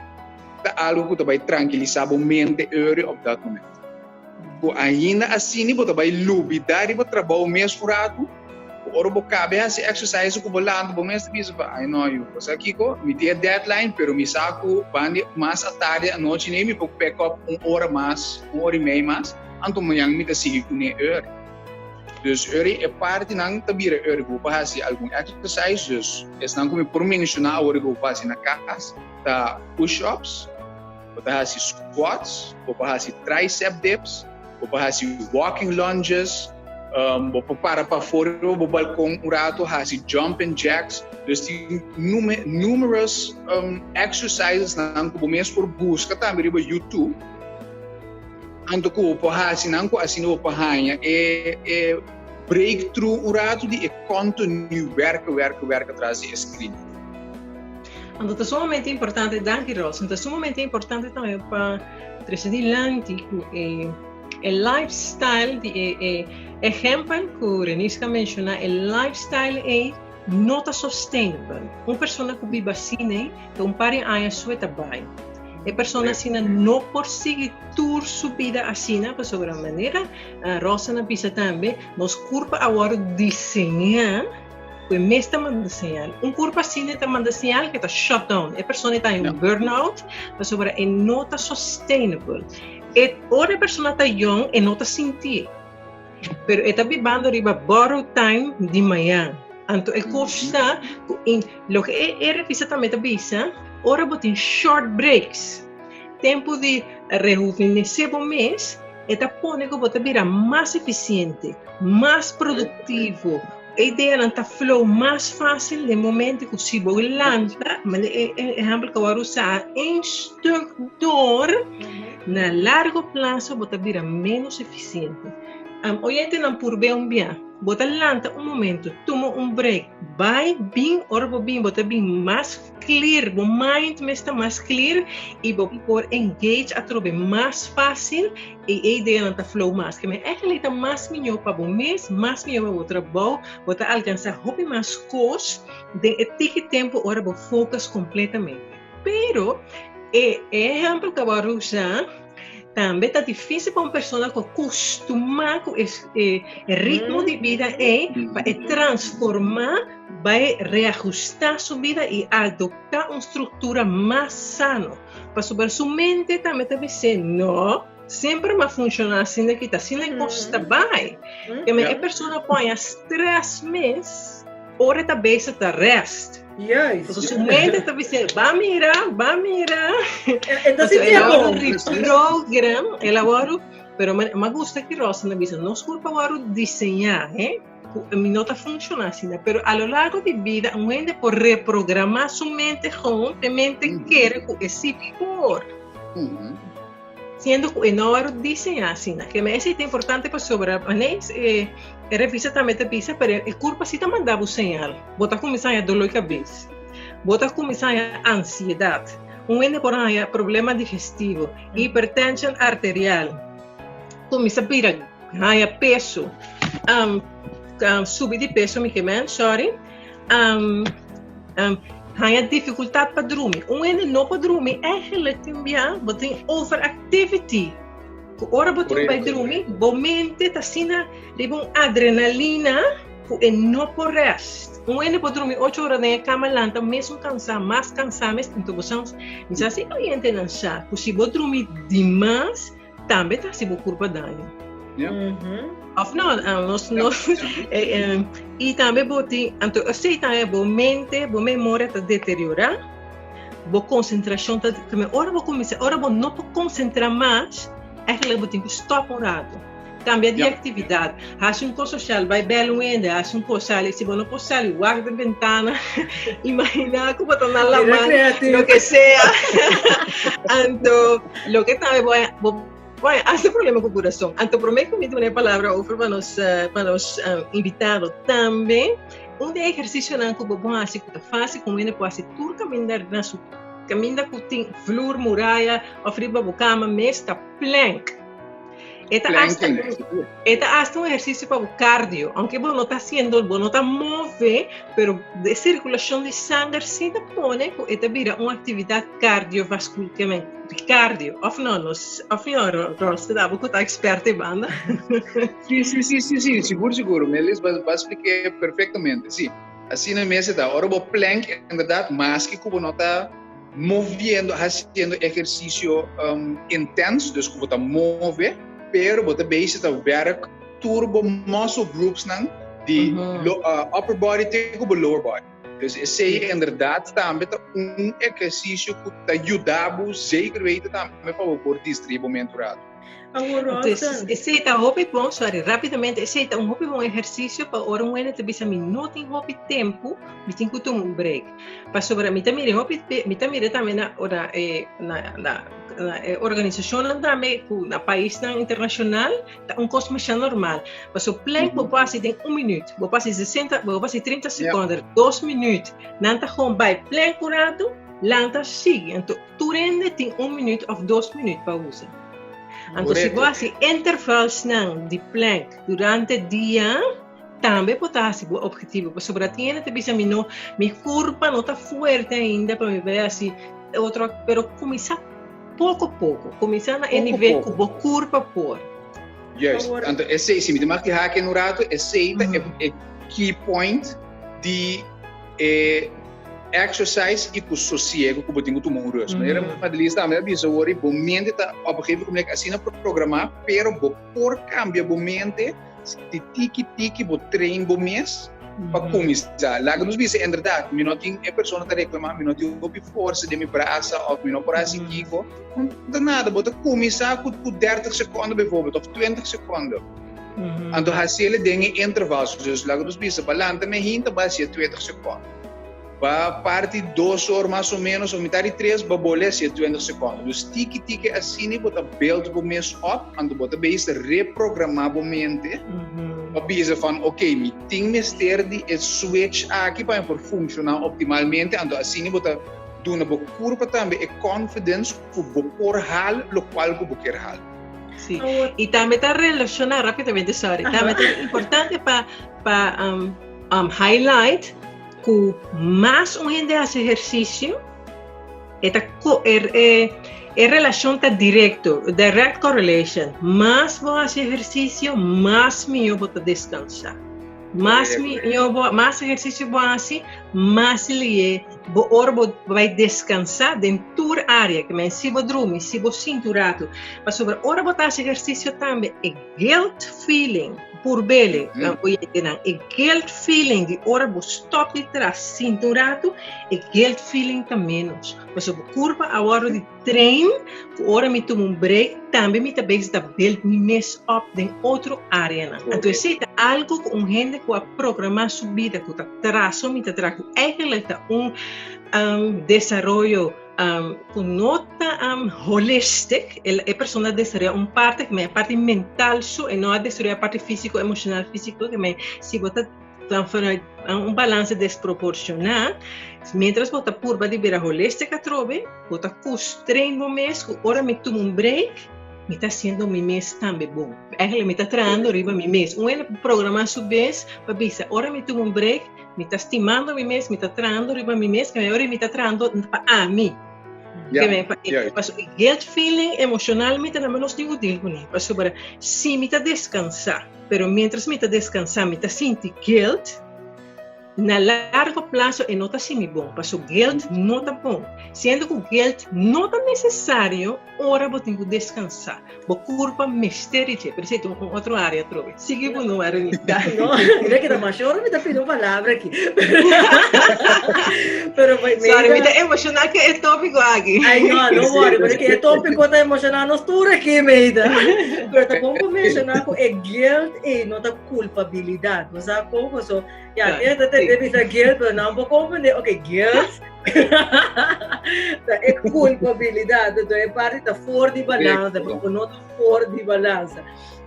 ta algu ku ta bai trankilisá bo mente ori op dat momento. Ku ainda asina bo ta bai lubidá riba trabou mes un ratu, ku ora bo kabe hasi exercise ku bo lanta bo mes ta bisa pa ai no yu, bo sa kiko? Mi tin e deadline pero mi sa ku bandi mas atardi anochi nei mi por pick up un ora mas, un ora i mei mas, anto mañan mi ta sigui kuné eur. Dus eur e partinan ta bira eur ku bo por hasi algun exercise, dus esnan ku mi por menshoná awor ku bo por hasi na kas ta push ups, Bo ta hasi squats, bo por hasi tricep dips, bo por hasi walking lunges, um, bo por para pafó riba bo balkon un rato hasi jumping jacks. Dus tin nume, numerous um, exercises nan ku bo mes por buska tambe riba YouTube. Anto ku bo por hasi nan ku asina bo por haña e, e breakthrough un rato di e continu werken, werken, werken tras di e screen. Anto ta sumamente importante, danki Ros, ta sumamente importante tambe pa trece dilanti ku e e lifestyle di e e ehempel ku Reniska menciona, e lifestyle ei no ta sustainable. Un persona ku biba asina ei, ta un par di aña su e ta bai. E persona asina no por sigui tur su bida asina, pasobra manera Rosan a bisa tambe, nos kurpa a wòrdu diseñá Ku e mes ta manda señal. Un kurpa asina ta manda señal ku e ta shut down. E persona ta den un burnout pasobra e no ta sustainable. E ora e persona ta yong e no ta sinti. Pero e ta bibando riba borrowed time di mañan. Anto e kos ta ku in loke e e revista tambe ta bisa, ora bo tin short breaks, tempu di rehuvenesé bo mes, e ta pone ku bo ta bira mas efisiente, mas produktivo. E ideanan ta flow mas fácil den momento ku si bo lanta, mane e ehèmpel ku awor usa, één stuk door, na largo plaso bo ta bira ménos efisiente. Oyentenan purb'é un bia, bo ta lanta un momento, tuma un break, bai bin, ora bo bin bo ta bin mas clear, bo mind mes ta mas clear y bo por engage atrobe mas fácil y e ideanan ta flow mas. Ke men eigenlijk ta mas miñó pa bo mes, mas miñó pa bo trabou, bo ta alcansa hopi mas cos den e tiki tempo ora bo focus completamente. Pero e ehempel cu a wòrdu usa tambe ta difícil pa un persona cu a costumá cu e ritmo di bida ei pa e transformá Bai reahustá su bida i adoptá un struktura mas sano. Pasobra su mente tambe ta bis'é, No, semper m'a funshoná asina ki ta asina e kos ta bai. Keme e persona por haña strès mes ora e ta bezig ta rèst. Pasobra su mente ta bis'é, Ba mira, ba mira. Pasobra el a wòrdu reprogram, el a wòrdu, pero m'a gusta ki Rosa na bisa, nos kurpa a wòrdu diseñá, he. Ku mi no ta funshoná asina, pero a lo largo di bida un hende por reprogramá su mente gewoon p'e mente kere ku e sí por. Siendo ku e no a diseñá asina. Ke me esei ta importante pasobra manes e revista tambe ta bisa pero e kurpa sí ta manda bo señal. Bo ta kuminsá haña doló di kabes, bo ta kuminsá haña ansiedat, un hende por haña problema digestivo, hipertenshon arterial, kuminsá bira Haña peso. Um, um, subi di peso, mi kemen, sorry. Um, um, haña dificultad pa drumi. Un hende no por drumi, eigenlijk tin bia, bo tin overactivity. Ku ora bo tin bai drumi, bo mente ta asina riba un adrenalina. ku e no por rest. Un hende por drumi ocho ora den e kama lanta mesun kansá, mas kansá mes. Anto bo sa, mi sa si oyentenan sa ku si bo drumi dimas tambe ta hasi bo kurpa daño. Of no, nos no i tambe bo tin, anto esei tambe bo mente, bo memoria ta deteriorá, bo konsentrashon ta, ora bo kuminsá, ora bo no por konsentrá mas, eigenlijk bo tin ku stòp un ratu. Kambia di aktividat, hasi un kos sosial, bai bèl un hende, hasi un kos, sali, si bo no por sali, wak den bentana, imaginá ku bo ta na laman, loke sea. Anto, loke tambe bo bo bo a hasi problema ku kurason. Anto promé ku mi duna e palabra over pa nos pa nos invitado tambe, un di e ehersisionan ku bo por hasi ku ta fásil ku un hende por hasi tur kaminda na su kaminda ku tin flur, muraya òf riba bo kama mes ta plank. E ta hasta, e ta hasta un ejercicio pa bo cardio, aunque bo no ta haciendo, bo no ta move, pero de circulacion di sanger sí ta pone ku e ta bira un actividad cardiovascular, cardio, of no, nos, of no, Ros, te da bo ku ta experto e banda. Sí, sí, sí, sí, sí, sigur, sigur, Melis, ba, ba expliqué perfectamente, sí. Asina mes e ta, ora bo plank, inderdaad, maske ku bo no ta moviendo, haciendo ejercicio um, intens, dus ku bo ta move, pero bo ta bezig ta werk tur bo muscle groups nan di mm -hmm. lo, uh, upper body te ku bo lower body. Dus esei mm. inderdaad tambe ta un ejercicio ku ta yuda bo zeker weten tambe pa bo por distraer bo mente un rato. Esei ta hopi bon, sorry, rápidamente, esei ta un hopi bon ehersisio pa ora un hende ta bisa mi no tin hopi tempu, mi tin ku tuma un break. Pasobra mi ta mira hopi, mi ta mira tambe na ora e na na na e organisashonnan tambe ku na paisnan internashonal ta un kos masha normal. Pasobra plank bo por hasi den un minüt, bo por hasi sesenta, bo por hasi trinta sekònder, dos minüt, nan ta gewoon bai plank un ratu, lanta sigui. Anto Tur hende tin un minuut of dos minuut pa usa. Anto si bo hasi intervalsnan di plank durante dia, tambe bo ta hasi bo objetivo. Pasobra tin hende ta bisa mi no, mi kurpa no ta fuerte ainda pa mi bai hasi otro, pero kuminsá poko poko, kuminsá na e nivel ku bo kurpa por. Juist, anto esei, si mi ta mag di haki un rato, esei ta e key point di e Exercise i ku sosiego ku bo tin ku tuma un rust. Manera Madelise tambe a bisa wor, bo mente ta op een gegeven ogenblik asina programá, pero bo por kambia bo mente si tiki tiki bo train bo mes pa kuminsá. Laga nos bisa inderdat, mi no tin, e persona ta reklamá, mi no tin hopi forsa den mi brasa òf mi no por hasi kiko. No ta nada, bo ta kuminsá ku dertig sekondo bijvoorbeeld òf twintig sekondo. Anto hasiel den e intervals. Dus laga nos bisa, ba lanta me hinta, ba hasia twintig sekondo. Ba parti dos or mas o menos, of mitad di tres, ba bole hasia twintig sekondo. Dus tiki tiki asina bo ta build bo mes op, anto bo ta bezig reprograma bo mente pa bisa van, ok, mi tin mester di e switch aki pa mi por funciona optimalmente, anto asina bo ta duna bo curpa tambe e confidence cu bo por haal locual cu bo kier haal. Sí. Y tambe ta relaciona rápidamente, sorry. Tambe ta importante pa pa um, um, highlight ku mas un hende hace ejercicio, eta ko, er, e, e relacion ta directo, direct correlation. Mas bo hace ejercicio, mas mihó bo ta descansa. Mas mihó bo, mas ejercicio bo haci, mas lié bo ora bo bai descansá den tur área, ke men si bo drumi, si bo sinti un ratu. Pasobra ora bo ta hasi ejercicio tambe e guilt feeling, purbele, oyentenan, e guilt feeling di ora bo stop di traha sinti un ratu, e guilt feeling ta menos. Pasobra bo kurpa a wòrdu di train ku ora mi tuma un break tambe mi ta bezig ta build mi mes up den otro areanan. Anto esei ta algo ku un hende ku a programa su bida ku ta traha so mi ta traha ku eigenlijk ta un desaroyo ku no ta holistic, e persona a desaroya un parti, e parti mental so e no a desaroya e parti fisico, emocional, fisico, si bo ta Ta vanuit un balanse desproporcioná, mientras bo ta purba di bira holistic atrobe, bo ta constrain bo mes cu ora mi tuma un break, mi ta haciendo mi mes tambe bon. Eigenlijk mi ta trahando riba mi mes. Un hende por programa su mes pa bisa, ora mi tuma un break, mi ta stimando mi mes, mi ta trahando riba mi mes, ora mi ta trahando pa ami. Paso e guilt feeling emocionalmente tambe nos tin ku deal kuné. Pasobra si mi ta descansá, pero mientras mi ta descansá mi ta sinti guilt, Na largo plaso e no ta hasi mi bon, paso guilt no ta bon. Siendo ku guilt no ta nesesario ora bo tin ku deskansá. Bo kurpa mester di dje. Pero esei ta un otro área atrobe. Sigui bo no, Arenita. No, mira ki ta masha ora mi ta pidi un palabra aki. Pero mi Sorry, mi ta emoshoná ku e tópiko aki. Ai no, no worry, pero e tópiko ta emoshoná nos tur aki, meida. Pero ta bon pa menshoná ku e guilt ei no ta kulpabilidat. Bo sa kon? Paso Ja, tiene te te bisa guilt, pero no por comprende. Ok, guilt. Ta e culpabilidad. Entonces, e parte ta for di balansa, porque no ta for di balansa.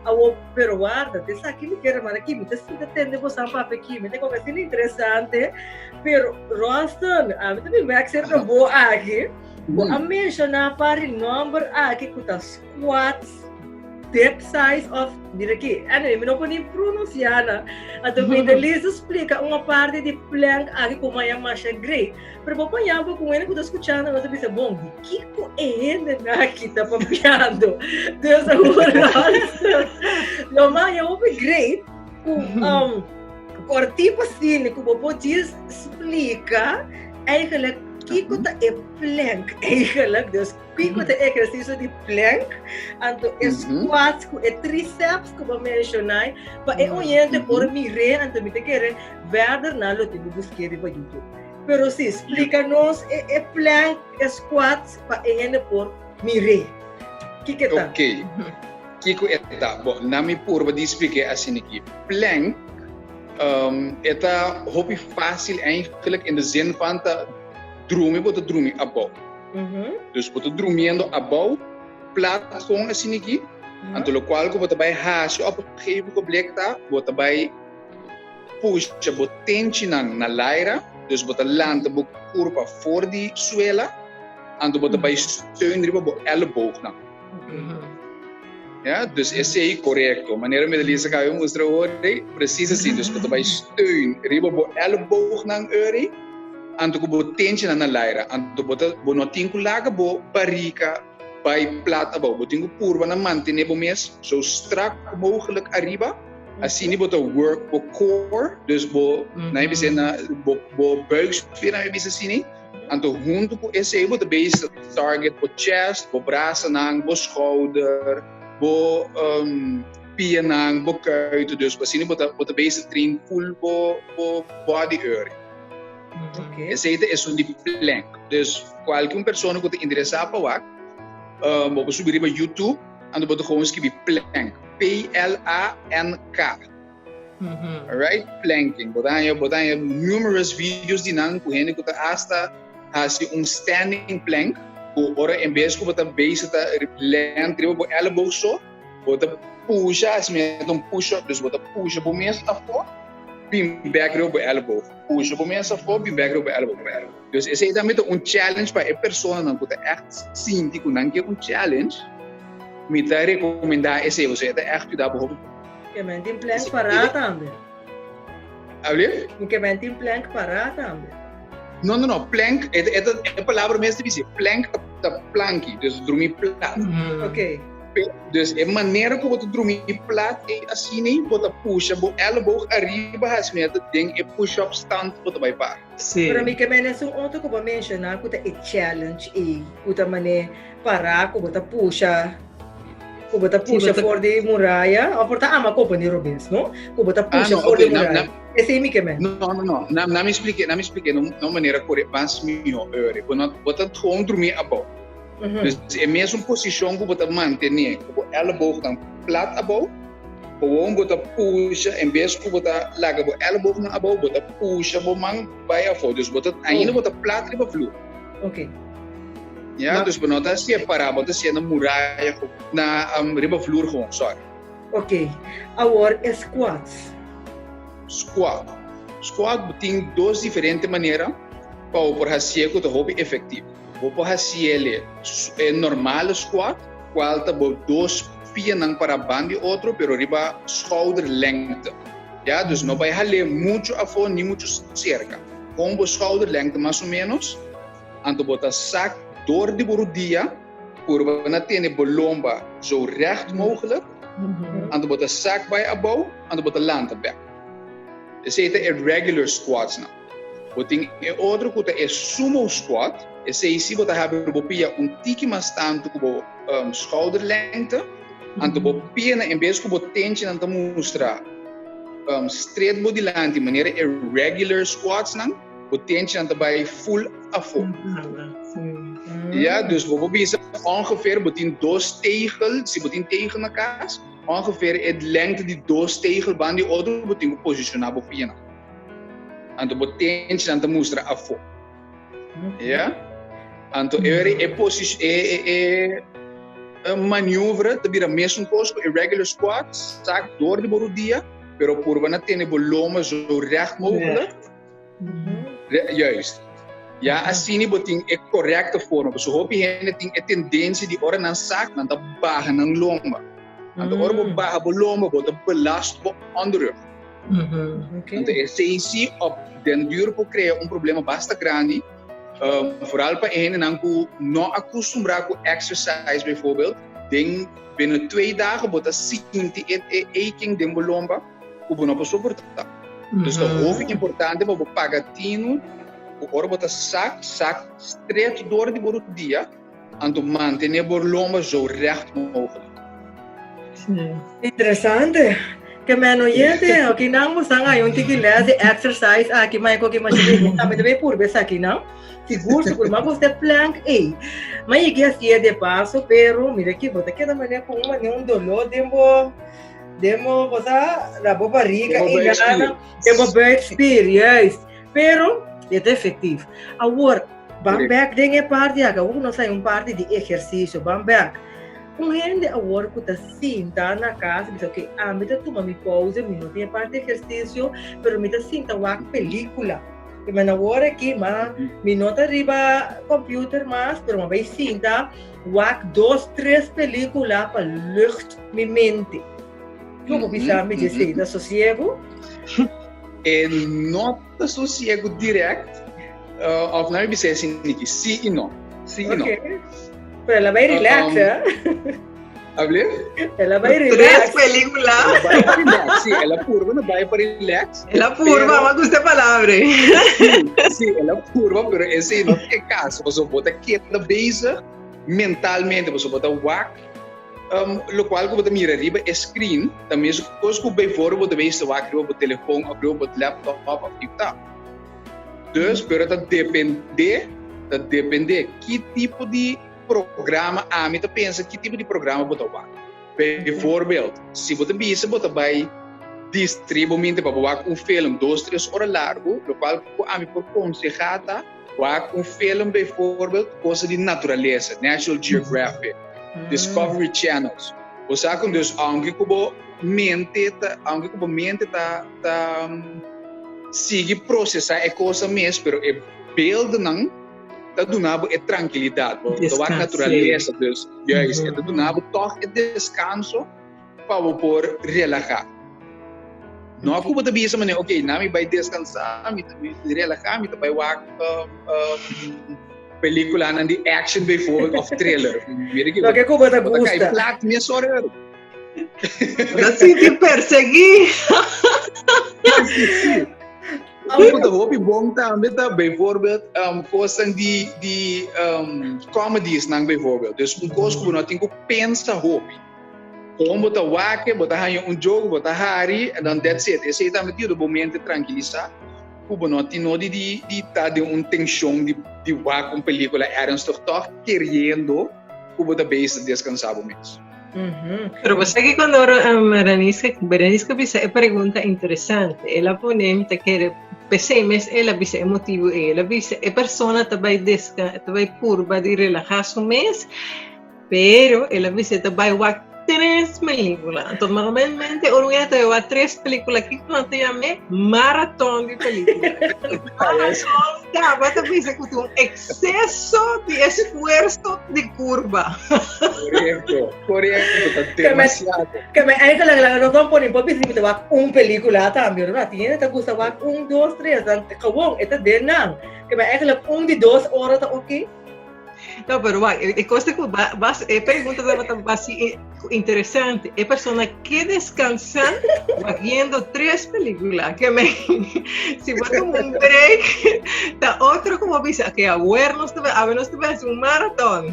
Awo, pero guarda, te sa mi quiere maar aqui, mi te sinta tende bo san pape aqui, mi te como asina interesante. Pero, Roston, a mi también werk cerca bo aki. Bo a menciona pari nomber aki ku ta squats dip size of mira aki anyway mi no por ni pronuncia na anto mi ta listo splica un parte di plank aki como a masha great pero bo por yambo cu hende cu ta scuchando nos ta bisa bon di kico e hende na aki ta papiando dus awor lo mas ya hopi great cu um, cortipo asina cu bo por djis splica eigenlijk kico ta e plank eigenlijk dus Kiko ta e ehersisio di plank, anto e squats ku e triceps ku bo menshoná, pa e oyente por mir'é, anto mi ta kere verder nan lo tin ku busk'é riba YouTube. Pero si, splika nos e e plank, e squats, pa e hende por mir'é. Kiko e ta? Ok, kiko e ta? Bon, nan mi purba di splik'é asina aki. Plank, e ta hopi fásil eigenlijk in de zin van ta drumi bo ta drumi abou. Dus bo ta drumiendo abou, plat gewoon asina aki. Anto lokual ku bo ta bai hasi op un gegeven ogenblik ta, bo ta bai pusha bo tenchinan na laira, dus bo ta lanta bo kurpa for di suela, anto bo ta bai steun riba bo elleboognan. Ja, dus esei korekto. Manera Medelisa kabe mustra awor, precies asina. Dus bo ta bai steun riba bo elleboognan eri, anto ku bo tenchinan na laira. Anto bo ta, bo no tin ku laga bo barika bai plat abou. Bo tin ku purba na mantene bo mes zo strak mogelijk ariba. Asina bo ta work bo core, dus bo, nan e bisa na, bo, bo buikspier, nan e bisa asina. Anto huntu ku esei bo ta bezig ta target bo chest, bo brasanan, bo schouder, bo pianan, bo kuiten. Dus asina bo ta bo ta bezig train full bo bo body area. Esei ta esun di plank. Dus kualke un persona ku ta interesá pa wak, bo por subi riba YouTube anto bo ta gewoon skibi plank, P-L-A-N-K. Alright, planking. Bo ta haña, bo ta haña numerous videos di nan ku hende ku ta hasta hasi un standing plank ku ora en bes ku bo ta bezig ta lent riba bo elleboog so, bo ta pusha, hasi manera ta un push up, dus bo ta pusha bo mes afó, bin bek riba bo elleboog. Pusha bo mes afó, bin bek riba bo elleboog. Dus esei tambe ta un challenge pa e personanan ku ta ègt sinti ku nan ke un challenge, mi ta rekomendá esei, pasobra e ta ègt yuda bo hopi. Ke men tin plank pará tambe. Alblief? Ke men tin plank pará tambe. No, no, no. Plank, e, e, e palabra mes ta bisa, plank ta, ta planki, dus drumi plat. Ok. Dus e manera ku bo ta drumi plat ei asina ei, bo ta pusha bo elleboog ariba hasi manera ta den e push-up stand bo ta bai para. Sí. Pero mi ke men esun otro ku bo menshoná ku ta e challenge ei, ku ta mane pará ku bo ta pusha Ku bo ta pusha for di muraya, of por ta ama kopa ni robes, no? Ku bo ta pusha for di muraya. Esei mi ke men. No, no, no. Na, na mi explique, na mi explique no, no manera kore mas mihó, Uri. Bo no, bo ta gewoon drumí abou. Dus e mesun posishon ku bo ta mantené ku bo elleboognan plat abou, gewoon bo ta pusha, en bes ku bo ta laga bo elleboognan abou, bo ta pusha bo man bai afó. Dus bo ta, ainda bo ta plat riba vloer. Oké. Ja, dus bo no ta separá, bo ta hasié na muraya, na riba vloer gewoon, sorry. Oké. Awor e squats. Squat. Squat bo tin dos diferente manera pa bo por hasié ku ta hopi efektivo. Bo por hasié e normale squat, kual ta bo dos pianan pará banda di otro pero riba schouderlengte. Ja, dus no bai hal'é muchu afó ni muchu serka. Kon bo schouderlengte mas o ménos. Anto bo ta sak door di bo rudia, purba na tene bo lomba zo recht mogelijk, anto bo ta sak bai abou, anto bo ta lanta bek. Esei ta e regular squats nan. Bo tin e otro ku ta e sumo squat, esei si bo ta habri bo pia un tiki mas tantu ku bo schouderlengte, anto bo pianan en bes ku bo tenchinan ta mustra stret bo dilanti manera e regular squats nan, bo tenchinan ta bai full afó. Ya, dus bo por bisa ongeveer bo tin dos tegel, si bo tin tegel na kas, ongeveer e lengte di dos tegel banda di otro bo tin ku posishoná bo pianan. Anto bo tenchinan ta mustra afó. Ya? Anto e ora e posis e e e e maniobra ta bira mesun kos ku e regular squat, sak dor di bo rudia, pero purba na tene bo lomba zo recht mogelijk. Juist. Ya asina bo tin e korekte forma. Pasobra hopi hende tin e tendensia di ora nan sak, nan ta baha nan lomba. Anto ora bo baha bo lomba, bo ta belast bo onderrug. Anto esei si op den duur por krea un problema basta grandi, vooral pa e hendenan ku no a kustumbrá ku exercise bijvoorbeeld, den binnen twee dagen bo ta sinti e e aching den bo lomba ku bo no por soportá. Dus ta hopi importante pa bo paga tinu ku ora bo ta sak, sak stret door di bo rudia, Anto mantené bo lomba zo recht mogelijk. Interesante. Ke men oyente, oki nan bo san hay un tiki les di exercise aki, ma ko ki ma shi tambe debe purba esaki nan. Sigur, sigur, ma gusta plank ei. Ma yigi hasié de paso, pero mira ki bo ta keda manera ku un manera un doló den bo den bo cosa na bo barriga Den bo i buikspier. nada, den bo buikspier, juist. Pero e ta efektief. Awor, Ban bek den e parti aki, awor ku nos haña un parti di ehersisio, ban bek. Un hende awor ku ta sinta na kas bisa oke, ami ta tuma mi pouze, mi no tin e parti di ehersisio, pero mi ta sinta wak pelikula. I men awor aki ma mi no ta riba computer mas, pero mi a bai sinta wak dos, tres pelikula pa lucht mi mente. Ku bo bisa mi djesei? Ta sosiegu? E no ta sosiegu direct. Uh, of nou bisa assim, Niki, sí y no. Sí y no. Okay. Pero ela vai relax, um, eh? Hable? Ela vai relax. Tres películas. Ela vai para relax, sí. Ela purba no vai para relax. Ela purba, me gusta a palabra. Sí, sí, ela purba, pero ese no é caso. Você bota queda bezig mentalmente, você bota wak Um, locual cu bo ta mira riba e screen ta mes cos cu bijvoorbeeld bo ta bezig ta wak riba bo telefon of riba bo laptop of ta. Dus, pero ta depende, ta depende ki tipo di programa ami ta pensa ki tipo di programa bo ta wak. Bijvoorbeeld, si bo ta bisa bo ta bai distrae bo mente pa bo wak un film dos, tres ora largo, locual cu ami por conseha ta wak un film bijvoorbeeld cosa di naturalesa, National Geographic. Discovery Channels. Bo sa con dus aunke cu bo mente ta aunke cu bo mente ta ta sigui procesa e cosa mes, pero e beeldennan ta duna bo e tranquilidad. Bo ta wak naturalesa, dus juist, e ta duna bo toch e descanso pa bo por relaha. No ku bo ta bisa manera, ok, na mi bai descansá, mi ta relaha, mi ta bai wak peliculanan di action bijvoorbeeld of thriller. Mira ki Loke ku bo ta bo ta kai gusta. plat mesora. Bo ta sinti perseguí. Sí, sí. Algo ta hopi bon tambe ta bijvoorbeeld um, cosnan di, di um, comedies nan bijvoorbeeld. Dus un cos ku bo no tin ku pensa hopi. Gewoon bo ta wak, bo ta haña un joke, bo ta hari, en dan that's it. Esei tambe ta yuda bo mente tranquilisa ku bo no tin nodi di di ta den un tension di di wak un pelicula ernstig toch keriendo ku bo ta bezig ta descansa bo mes. Pero bo sa kiko Noro, um, Berenice, Berenice bisa e pregunta interesante. El a pone, mi ta kere, p'esei mes el a bisa e motibu ei. El a bisa e persona ta bai desca, ta bai purba di relaha su mes, Pero el a bisa e ta bai wak tres película. Anto normalmente ora un hende ta bai wak tres película, kiko nan ta yam'é? Maraton di película. Maraton tabata bisa ku ta un ekseso di esfuerso di kurba. Korekto, korekto, ta demasiado. Ke men eigenlijk laga nos dan pone por bisa mi ta wak un película tambe, ora tin hende ta gusta wak un, dos, tres, dan gewoon e ta den nan. Ke men eigenlijk un di dos ora ta oké. No, pero wak, e kos ku bas e pregunta tabata basi interesante. E persona ke deskansa viendo tres película. Ke men si bo tuma un break, ta otro ku bo bisa ke awer nos ta awe nos ta hasi un maraton.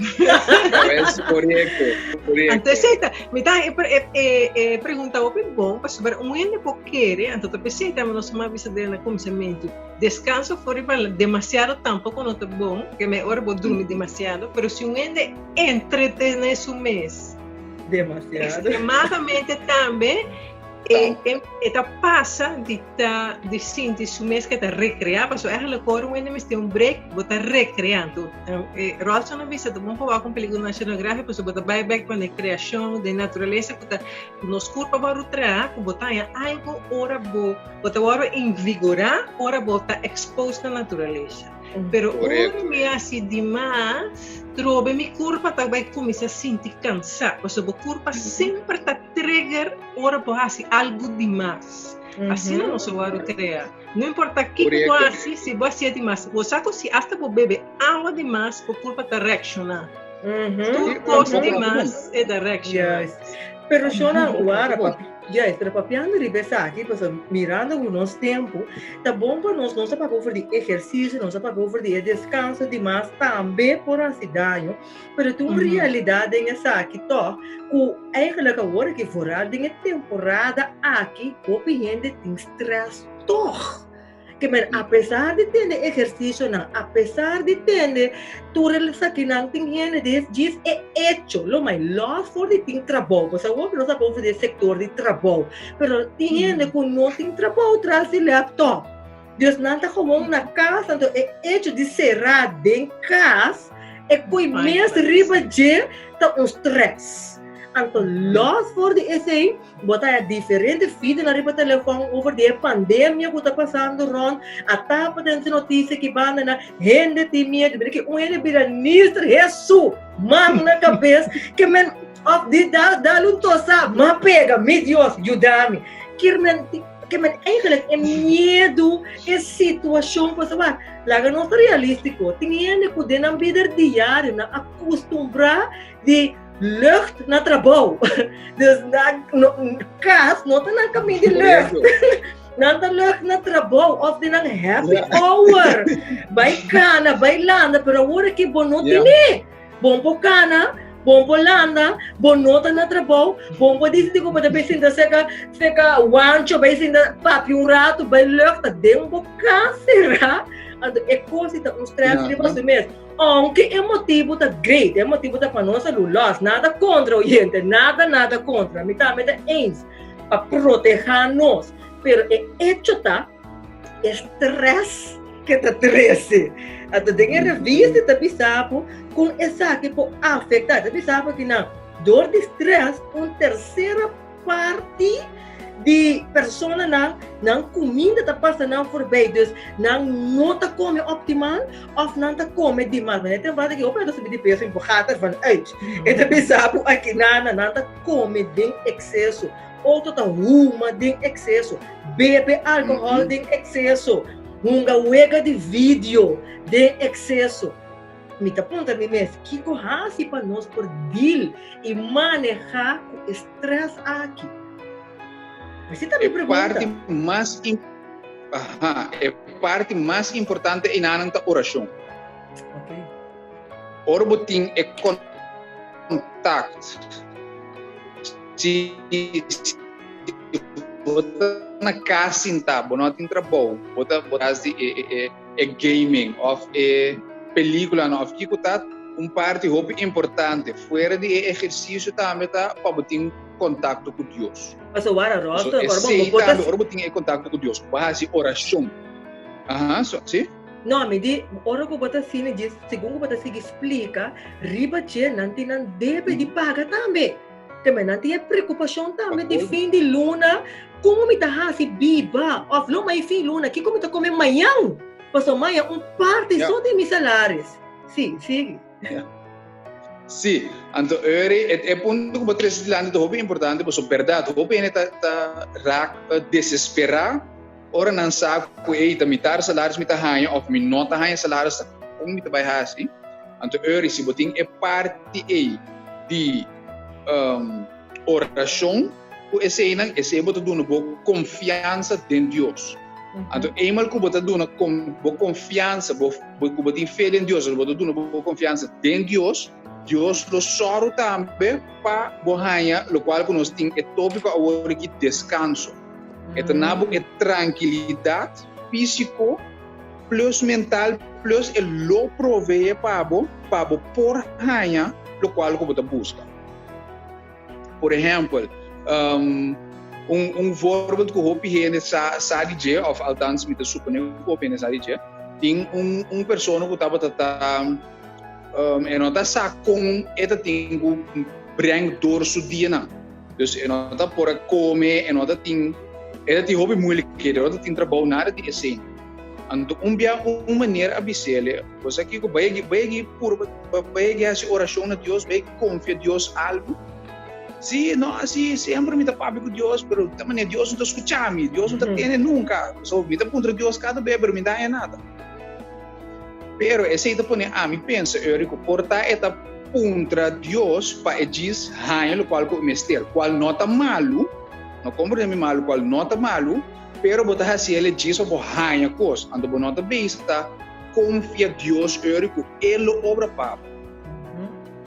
Es korekto, korekto. Anto esei ta, mi ta e e e e pregunta hopi bon pasobra un hende por kere, anto ta p'esei tambe nos a bisa den na kuminsamentu. Descanso for riba demasiado tampoco no ta bon, ke me ora bo drumi demasiado, pero si un hende entretene su mes demasiado extremadamente tambe e, e, e ta pasa di ta di sinti su mes ke ta recrea, paso eigenlijk ora un hende mester un break, bo ta recreando. E Rolfson a bisa ta bon pa wak un pelicula National Geographic, paso bo ta bai bek pa e creacion, den naturalesa ku ta nos curpa wòrdu traha, ku bo ta haña algo ora bo Bo ta wòrdu invigorá ora bo ta exposed na naturalesa. Pero ora mi hasi dimas, trobe mi kurpa ta bai kuminsá sinti kansá. Pasobra bo kurpa semper ta trigger ora bo hasi algu dimas. Asina nos a wòrdu kreá. No importa kiko bo hasi, si bo hasié dimas, bo sa ku si asta bo bebe awa dimas, bo kurpa ta reakshoná. Tur kos dimas e ta reakshoná. Pero shona wara papi, juist, pero papiando riba esaki, pasobra mirando ku nos tempu, ta bon pa nos, nos a papia over di ehersisio, nos a papia over di e deskanso di mas tambe por hasi daño, pero tin un realidat den esaki tòg, ku eigenlijk awor aki, vooral den e temporada aki, hopi hende tin strès tòg. Ke men apesar di tende ehersisionan, apesar di tende tur esakinan, tin hende di djis e echo lo mai lòs for di tin trabou. Pasobra awor nos a papia di e sektor di trabou, pero tin hende ku no tin trabou tras di laptop. Dus nan ta gewoon na kas, anto e echo di será den kas, e koe mes riba dje ta un strès. Anto lòs for di esei, Bo ta haya diferente videonan riba telefòn over di e pandemia ku ta pasando rònt. A tapa den si notisia ki banda nan hende tin miedu. Mira ki un hende bira nister Hesu man na kabes ke men òf di dal dal un tosa ma pega mi Dios yuda mi. Kier men ke men eigenlijk e miedu e situashon pasobra wak laga nos ta realístiko tin hende ku den nan bida diario nan a kustumbrá di Lucht na trabou. Dus na no, kas no ta nan kamin di lucht. Nan ta lucht na trabou of di nan happy hour. Bai kana, bai landa, pero awor aki bo no tine. Bon por kana, bon por landa, bo no ta na trabou, bon por disidí ku bo ta bai sinta seka seka wancho, bai sinta papia un ratu, bai lucht, ta den bo kas será. Anto e kos ta un stress riba su mes. Aunke e motibu ta great, e motibu ta pa nos salú lòs, nada kontra oyente, nada nada kontra, mi tambe ta eens pa protehá nos, pero e echo ta e strès ke ta trese. Anto den e revista ta bisa bo kon esaki por afektá, ta bisa bo kinan dor di strès un tersera parti di personanan nan kuminda ta pasa nan voorbij. Dus nan no ta kome optimal of nan ta kome di mas. Wanneer ten bate ki hopi nan ta subi di peso i bo gaat ervan uit. E ta bisa bo aki nan nan ta kome den ekseso. Otro ta huma den ekseso, bebe alkohòl den ekseso, hunga wega di video den ekseso. Mi ta puntra mi mes, kiko hasi pa nos por deal i manehá ku e strès aki? Esei ta mi E pregunta. parti mas aha, e parti mas importante einanan ta orashon. Ok. Ora bo tin e kontakt, si si bo ta na kas sintá, bo no tin trabou, bo ta bo ta hasi e e e e gaming of e peliculanan of kico ta un parti hopi importante fuera di e ehercicio tambe ta pa bo tin contacto cu Dios. Paso wara So Roster, ora bo esey bo ta tambe ora bo tin e contacto cu Dios bo haci oracion. Aha, so si. No, mi di ora cu bo ta asina djis segun cu bo ta sigui splica riba dje nan tin nan debe di paga tambe. Te nan tin e preocupacion tambe di fin di luna, como mi ta haci biba? Of lo mai fin luna, kico mi ta come mañan? Pasobra mañan un parti so di mi salaris. Si, sigui. Si, anto Uri, e punto cu bo trece dilanti ta hopi importante, pasobra berdad, hopi hende ta ta raak desespera ora nan sa cu ey ta mitar salaris mi ta haña of mi no ta haña salaris, ta con mi ta bay haci? Anto ori si bo tin e parti ei di um, orashon ku eseinan, esei bo ta duna bo konfiansa den Dios. Anto eenmaal ku bo ta duna bo konfiansa, bo ku bo tin fe den Dios, bo ta duna bo konfiansa den Dios, Dios lo sòru tambe pa bo haña lokual ku nos tin e tópiko awor aki, deskanso. E ta na bo e trankilidat físiko plus mental plus e lo provee pa bo pa bo por haña lokual ku bo ta buska. Por ehèmpel, um, un, un voorbeeld ku hopi hende sa, sa di dje, of althans mi ta supone ku hopi hende sa di dje, tin un, un persona ku tabata ta, um, e no ta sa kon e ta tin ku breng door su dianan. Dus e no ta por a kome, e no ta tin, e ta tin hopi moeilijkheden, e no ta tin trabou, nada di esei. Anto un bia un meneer a bis'ele, Bo sa kiko, bai agi, bai agi purba, bai agi hasi orashon na Dios, bai agi konfia Dios algu. Si, no, si, semper mi ta papia ku Dios, pero ta manera Dios no ta skucha mi, Dios no ta tende nunka. So, mi ta puntra Dios kada bes, pero mi no ta haña nada. Pero esei ta pone ami pensa, Eury, ku por ta e ta puntra Dios pa e djis haña lokual ku e mester, kual no ta malu, no komprende mi malu, kual no ta malu, Pero bo ta hasi el e djis pa bo haña kos, anto bo no ta bezig ta konfia Dios ori ku E lo obra pa bo.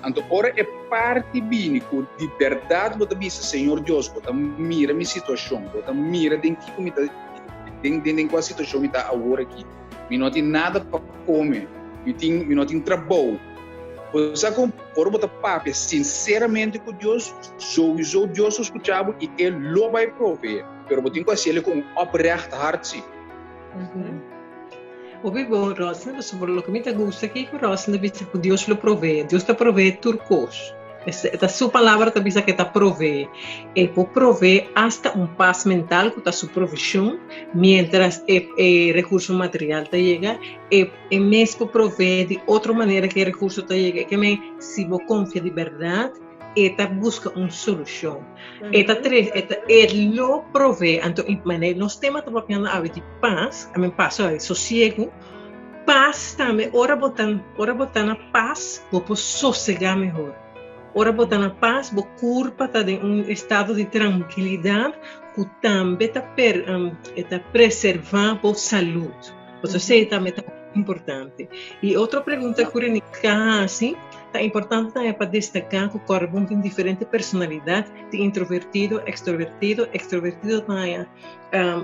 Anto ora e parti bini ku di bèrdat bo ta bisa, Señor Dios, bo ta mira mi situashon, bo ta mira den kiko mi ta, den den kua situashon mi ta awor aki. Mi no tin nada pa kome, mi tin, mi no tin trabou. Bo sa kon ora bo ta papia sinseramente ku Dios, souiso Dios lo skucha bo i E lo bai proveé. Pero bo tin ku hasiel ku un oprecht hart sí. Hopi bon, Rosna, pasobra loke mi ta gusta aki ku Rosna ta bisa ku Dios lo proveé. Dios ta proveé tur kos. Ta su palabra ta bisa ku e ta proveé. E por proveé asta un pas mental ku ta su provishon, miéntras e e rekurso material ta yega. E e mes por proveé di otro manera ku e rekurso ta yega. Ke men si bo konfia di bèrdat, e ta buska un solushon. E ta tres, e ta, e lo provee. Anto, i manera nos tema ta papiando awe di pas, I mean pas, sorry, sosiegu. Pas tambe, ora bo ta, ora bo ta na pas, bo por sosegá mehor. Ora bo ta na pas, bo kurpa ta den un estado di trankilidat ku tambe ta per, e ta preservá bo salud. Pasobra esei tambe ta importante. I otro pregunta ku Renisca a hasi, Ta importante tambe pa destaká ku Kòrbon tin diferente personalidat, tin introvertido, ekstrovertido. Ekstrovertido ta haña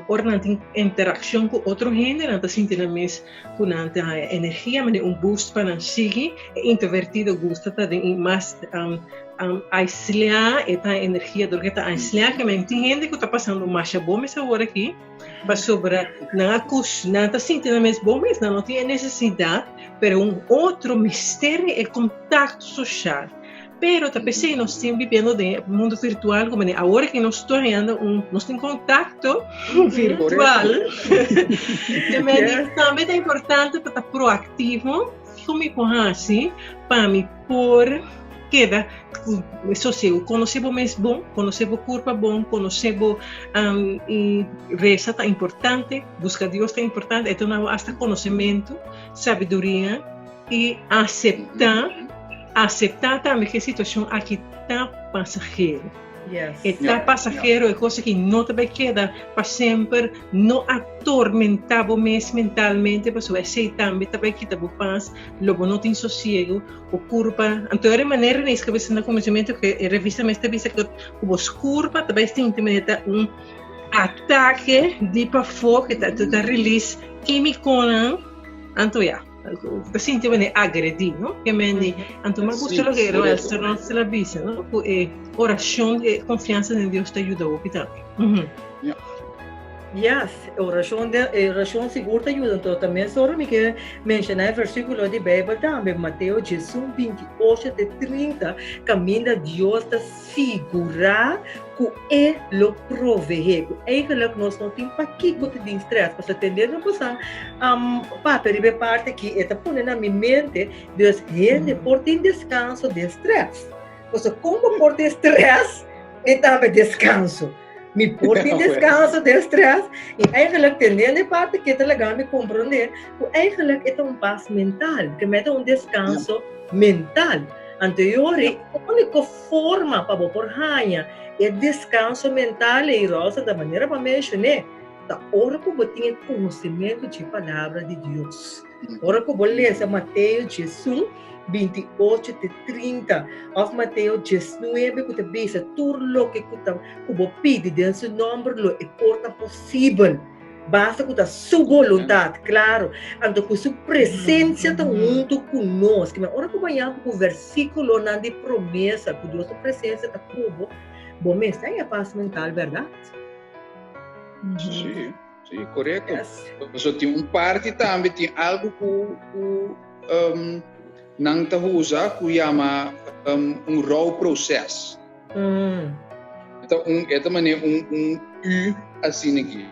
ora nan tin interakshon ku otro hende, nan ta sinti nan mes ku nan ta haña energia, manera un boost pa nan sigui. E introvertido gusta ta den un mas aislá, e ta haña energia dor ku e ta aislá. Ke men tin hende ku ta pasando masha bon mes awor aki. Pasobra nan a kus, nan ta sinti nan mes bon mes, nan no tin e nesesidat, pero un otro mester di e kontakto soshal. Pero ta p'esei nos tin bibiendo den e mundu virtual ku manera awor aki nos ta hañando un, nos tin kontakto virtual. Tambe ta importante pa ta proaktivo, kiko mi por hasi pa mi por keda ku sosiego. Konosé bo mes bon, konosé bo kurpa bon, konosé bo i resa ta importante, buska Dios ta importante, e ta duna bo asta konosementu, sabiduria i aseptá, aseptá tambe ku e situashon aki ta pasahero. Yes. E ta pasahero, e kos aki no ta bai keda pa semper. No atormentá bo mes mentalmente pasobra esei tambe ta bai kita bo pas, lo bo no tin sosiego, bo kurpa. Anto e manera René skirbi esei na kuminsamentu ku e revista mes ta bisa ku bo kurpa ta bai sinti manera ta un atake di pafó ku ta ta release kímikonan. Anto ya, ta sinti manera agredí, no? Ke men di, anto mi a gusta loke Roel Ronald a bisa, no? Ku e orashon, e konfiansa den Dios ta yuda hopi tambe. Yes, orashon de orashon sigur ta yuda. Anto ta mesora mi ke menshoná e versíkulo di Beibel tambe, Mateo diesun, 28 te 30, kaminda Dios ta sigurá ku e lo proveé, ku eigenlijk nos no tin pakiko ta tin strès. Pasobra tendendo ku sa papia riba e parti aki, e ta pone na mi mente, dus hende por tin deskanso den strès. Pasobra kon bo por tin strès i tambe deskanso? Mi por tin descanso den stress y eigenlijk teniendo e parte que ta laga mi comprende cu eigenlijk e ta un paz mental, que me ta un descanso mental. Anto yori, único forma pa bo por haña e descanso mental ei, Rosa, da manera pa mencioné, ta ora cu bo tin e conocimento dje palabra di Dios. Ora ku bo lesa Mateo 11, 28 te 30, òf Mateo 19 ku ta bisa tur loke ku ta ku bo pidi den su nòmber lo e por ta posibel, basta ku ta su boluntat, klaro. Anto ku su presensia ta huntu ku nos. Kimen ora ku bo haña ku versíkulonan di promesa ku Dios su presensia ta ku bo, bo mester haña pas mental, bèrdat? Sí. Sí, korekto. Yes. So tin un parti tambe tin algo ku ku um, nan ta usa ku yama um, un rouwproces. Eta un eta mane un un u asina aki.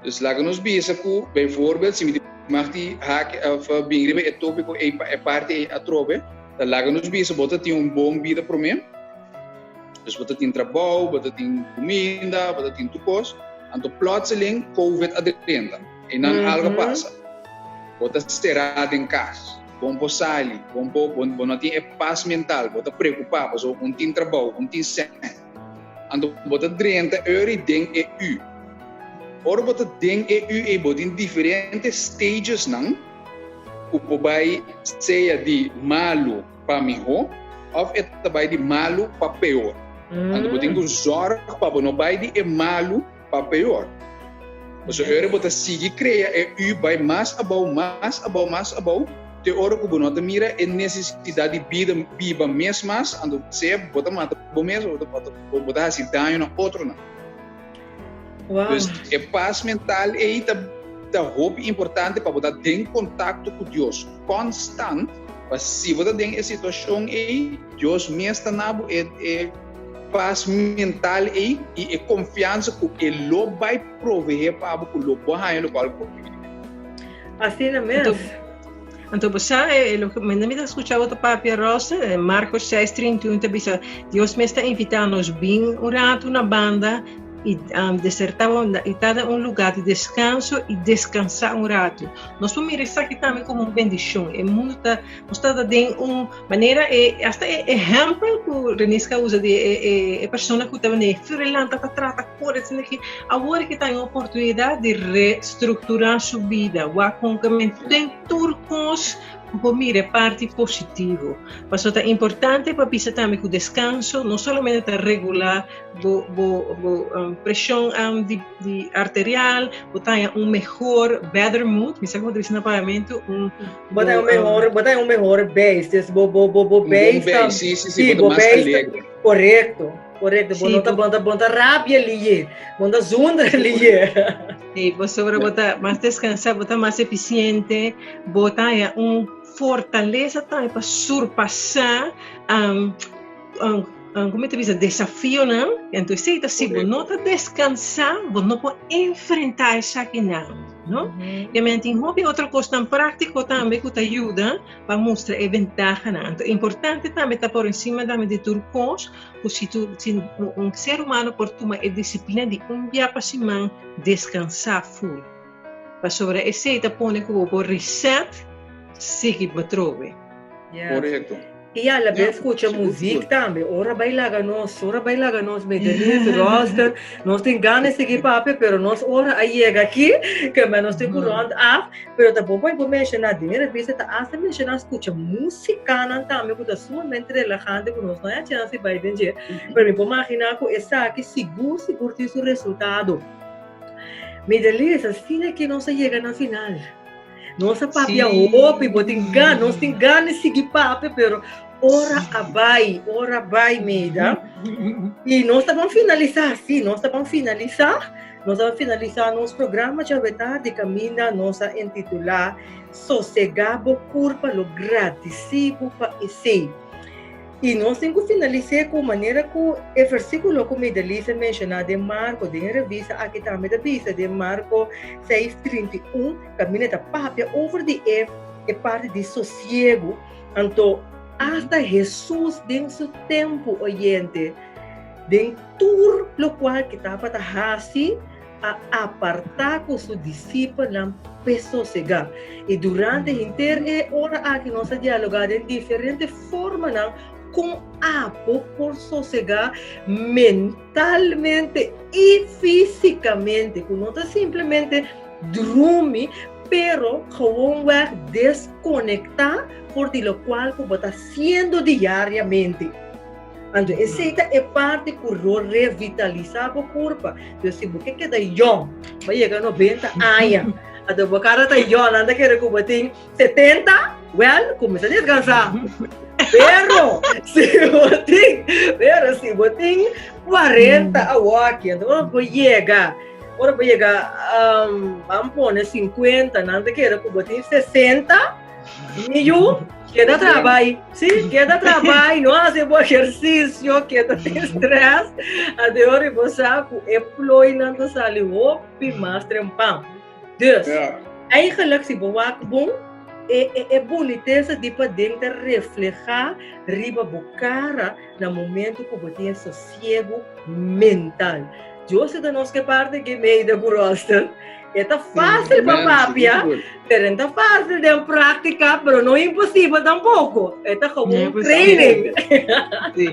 Dus laga nos bisa ku bijvoorbeeld si mi mag di hak of bin riba e tópiko ei pa e parti ei atrobe, ta laga nos bisa bo ta tin un bon bida promé. Dus bo ta tin trabou, bo ta tin kuminda, bo ta tin tur kos. Anto plotseling Covid a drenta. Einan algo a pasa. Bo ta será den kas. Bo no por sali, bo no por, bo no tin e pas mental, bo ta preokupá pasobra bo no tin trabou, bo no tin sèn. Anto bo ta drenta euri den e U. Ora bo ta den e U ei bo tin diferente stagesnan ku por bai sea di malu pa mihó òf e ta bai di malu pa peor. Anto bo tin ku zòrg pa bo no bai di e malu pa peor. Pasobra e ora bo ta sigui krea e u bai mas abou, mas abou, mas abou, te ora ku bo no ta mira e nesesidat di bida biba mes mas, anto sea bo ta mata bo mes òf bo ta hasi daño na otronan. Dus e pas mental ei ta ta hopi importante pa bo ta den kontakto ku Dios konstant, pa si bo ta den e situashon ei, Dios mes ta na bo e e pas mental ei i e konfiansa ku e lo bai proveé pa bo ku lo bo haña lokual ku bo pidi. Asina mes. Anto bo sa, e loke mi ta skucha bo ta papia, Rosa, Marko 6, 31 ta bisa, Dios mes ta invitá nos bin un ratu na banda i desertá i ta den un lugá di deskanso i deskansá un ratu. Nos por mira esaki tambe komo un bendishon. E mundu ta, nos ta den un manera, e asta e ehèmpel ku Reniska a usa di e persona ku tabata den e furelanta ta trata kore esaki aki, awor ke ta un oportunidat di restrukturá su bida, wak kon ke men den tur kos bo por mira e parti positivo. Pasobra ta importante pa bisa tambe ku deskanso no solamente ta regulá bo bo bo preshon di di arterial, bo ta haña un mehor better mood, mi sa ku bo ta bisa na papiamentu, un Bo ta un mehor, bo ta un mehor base, dus bo bo bo bo base ta, sí, sí, sí, bo base ta, korekto. Correcto, bo no ta, bo ta, bo ta rabia liye, bo ta zundra liye. Sí, bo sobra bo ta mas descansa, bo ta mas eficiente, bo ta haya un fortaleza tambe pa surpasa um, um, um, como te bisa, desafionan. Entonces, sí, ta si bo no ta descansa, bo no por enfrenta esakinan, no? Mm -hmm. Y men tin hopi otro cosnan práctico tambe ku ta ayuda pa mustra e ventahanan. Anto importante tambe ta por encima tambe di tur kos, ku si tu si un ser humano por tuma e disiplina di un bia pa siman deskansá ful. Pasobra esei ta pone ku bo por reset sigui bo trobe. Yes. Korekto. I a la bes skucha muzik tambe. Ora bai laga nos, ora bai laga nos Medellín, Roster. Nos tin gana di sigui papia, pero nos ora a yega aki, ke men nos tin ku rond af. Pero ta bon pa bo menshoná den e revista ta hasta menshoná skucha musikanan tambe ku ta sumamente relahante ku nos no a chèns di bai den dje. Pero mi por maginá ku esaki sigur sigur tin su resultado. Medellín, asina ke nos a yega na final. Nos a papia hopi, bo tin gana, nos tin gana di sigui papia, pero ora a bai, ora bai, Meida. I nos ta ban finalisá, sí, nos ta ban finalisá, nos ta ban finalisá nos programa djawe tardi kaminda nos a intitulá Sosegá bo kurpa lo gradisí bo pa esei. I nos tin ku finalis'é ku manera ku e versíkulo ku Medelise a menshoná den Marko, den e revista aki tambe ta bisa den Marko seis, 31, kaminda ta papia over di e e parti di sosiegu. Anto, asta Hesus den su tempu, oyente, Den tur lokual ku tabata hasi, a apartá ku su disipelnan p'e sosegá. I durante henter e ora aki nos a dialogá den diferente formanan kon abo por sosegá mentalmente i físikamente, ku no ta simplemente drumi, pero gewoonweg deskonektá for di lokual ku bo ta hasiendo diariamente. Anto esei ta e parti ku lo revitalisá bo kurpa. Dus si bo ke keda yòn, bo a yega 90 aña, anto bo kara ta yòn, nan ta kere ku bo tin 70, wèl, kuminsá deskansá. Pero si bo tin, pero si bo tin 40 awoki, anto ora bo yega, ora bo yega, ban pone 50, nan ta kere ku bo tin 60, Mi yu, keda trabai. Sí, keda trabai, no hasi bo ehersisio, keda tin stress. Ade ora bo sa ku e plooinan ta sali hopi mas trempan. Dus, Ja. eigenlijk si bo wak bon, e, e, e bunitesa di paden ta reflehá riba bo kara na momento ku bo tin e sosiegu mental. Dios ta nos ke parte ke meida ku Roston. E ta fácil pa Amen, papia, sigur. pero no ta fácil den práctica, pero no imposible tampoco. E ta gewoon No imposible. training. Sí.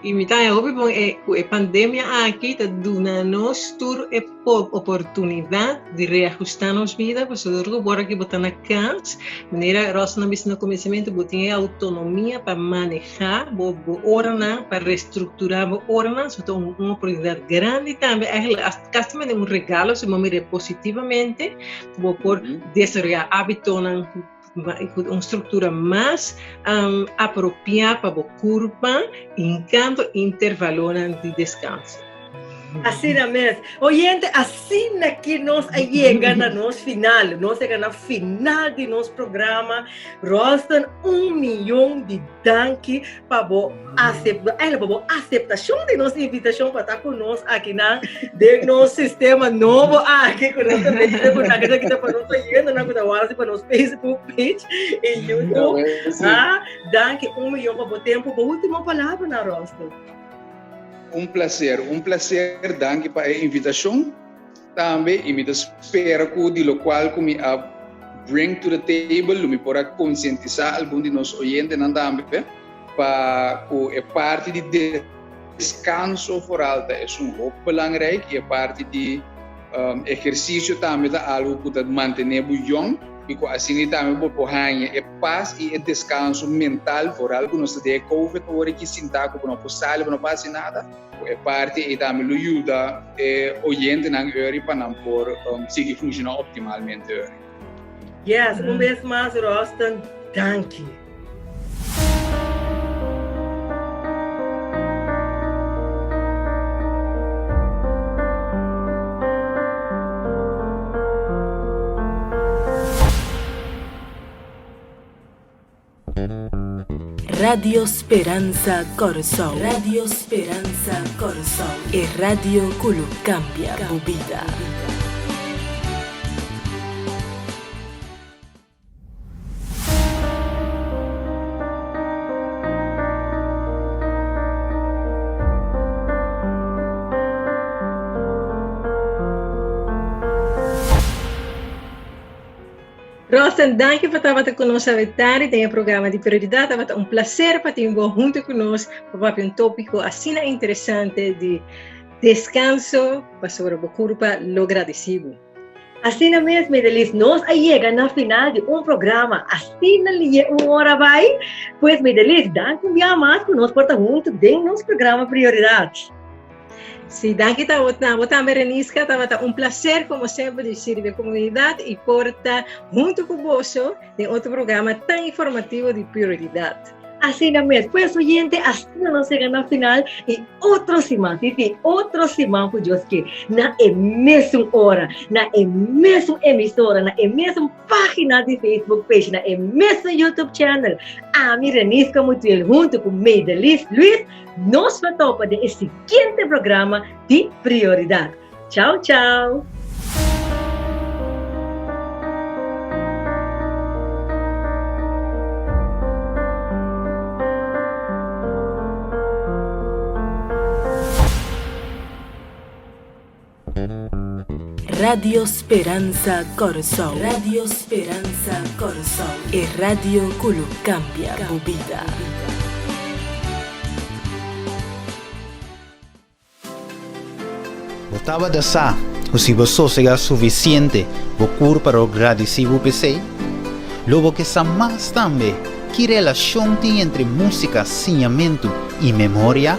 I mi ta hopi bon e, ku e pandemia aki ta duna nos tur e po- oportunidat di reajustá nos bida, pasobra ora ku bo ora ki bo ta na kas, manera Rosnan a bisa na kuminsamentu, bo tin e outonomia pa manehá bo bo oranan, pa restrukturá bo oranan, so ta un un oportunidat grandi tambe, eigenlijk as kasi manera un regalo si bo mira positivamente, ku bo por desaroyá hábitonan ku un struktura mas apropiá pa bo kurpa, hinkando intervalonan di deskanso. Asina mes. Oyente, asina ki nos a yega na nos final. Nos yega na final di nos programa. Rolston, un miyon di danki pa bo acepta, eh, pa bo aceptacion di nos invitacion pa ta cu nos aki na den nos sistema nobo aki cu nos ta mete cu na kita kita pa nos oyentenan cu ta wak pa nos Facebook page y YouTube. Ah, danki un miyon pa bo tempo. Bo ultimo palabra na Rolston. Un placer, un placer, danki pa e invitacion tambe y mi ta spera cu di locual cu mi a bring to the table lo mi por a concientisa algun di nos oyentenan tambe pa cu e parti di descanso vooral ta esun hopi belangrijk y e parti di ehercicio tambe ta algo cu ta mantene bo yong y cu asina tambe bo por haña e pas y e descanso mental, vooral cu nos ta den e covid awor aki sinta cu bo no por sali, bo no por haci nada, cu e parti ey tambe lo yuda e oyentenan eri pa nan por sigui funciona optimalmente eri. Yes, un bes mas Roston, danki. Radio Speransa Kòrsou. Radio Speransa Kòrsou. E radio ku lo kambia bo bida. Rosten, danki pa tabata ku nos awe tardi den e programa di Prioridat. Tabata un plaser pa tin bo huntu ku nos pa papia un tópiko asina interesante di deskanso pasobra bo kurpa lo gradisí bo. Asina mes, Medelis, nos a yega na final di un programa asina liye un ora bai. Pues, Medelis, danki un bia mas ku nos por ta huntu den nos programa Prioridat. Sí, danki ta bo tambe Reniska, tabata un placer como semper di sirbi e comunidad y por ta hunto cu boso den otro programa tan informativo di Prioridad. Asina mes, pues oyente, asina nos yega na final y otro siman, sí, sí, otro siman cu Dios ke, na e mesun ora, na e mesun emisora, na e mesun pagina di Facebook page, na e mesun YouTube channel, ami Reniska Mutuel hunto cu Maydelis Luis, Nos lo topa den e siguiente programa di Prioridad. Chao chao! Radio Speransa Kòrsou. Radio Speransa Kòrsou. E radio ku lo kambia bo bida. Bo tabata sa ku si bo sosegá sufisiente bo kurpa lo gradisí bo p'esei? Lo bo ke sa mas tambe ki relashon tin entre músika, siñamentu i memoria?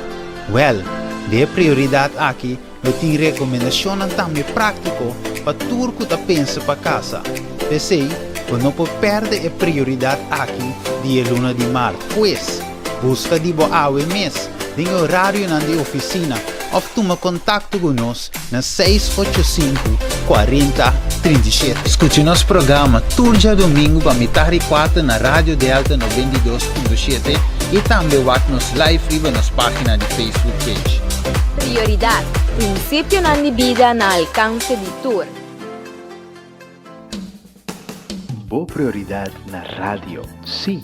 Wèl, den e prioridat aki lo tin rekomendashonnan tambe práktiko pa tur ku ta pensa pa kasa. P'esei, bo no por pèrdè e prioridat aki di e luna di mart. Pues, Buska di bo awe mes den e orarionan di ofisina òf tuma kontakto ku nos na 685 40 37. Skucha nos programa tur djadumingu pa mitar di kuater na Radio Delta 92.7 i tambe wak nos live riba nos página di Facebook page. Prioridat, Prinsipionan di bida na alkanse di tur. Bo Prioridad na radio. Sí,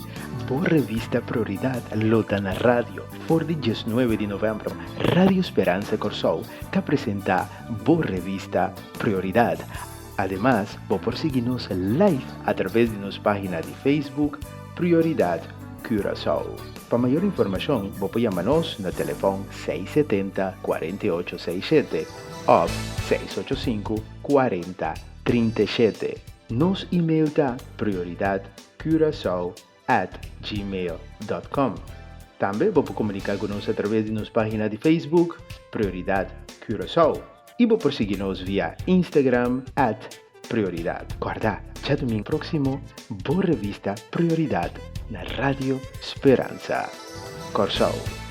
bo revista Prioridad lo ta na radio. For di diesnuebe di novèmber, Radio Speransa Kòrsou ta presentá bo revista Prioridad. Ademas, bo por sigui nos live a traves di nos página di Facebook Prioridad Curaçao. Pa mayor informashon, bo por yama nos na telefòn 670 48 67 òf 685 40 37. Nos email ta prioridadcuracao at gmail dot com. Tambe bo por komuniká ku nos atraves di nos página di Facebook Prioridad Curaçao i bo por sigui nos via Instagram at Prioridad. Kòrda, djadumingu próksimo bo revista Prioridad na Radio Speransa Kòrsou.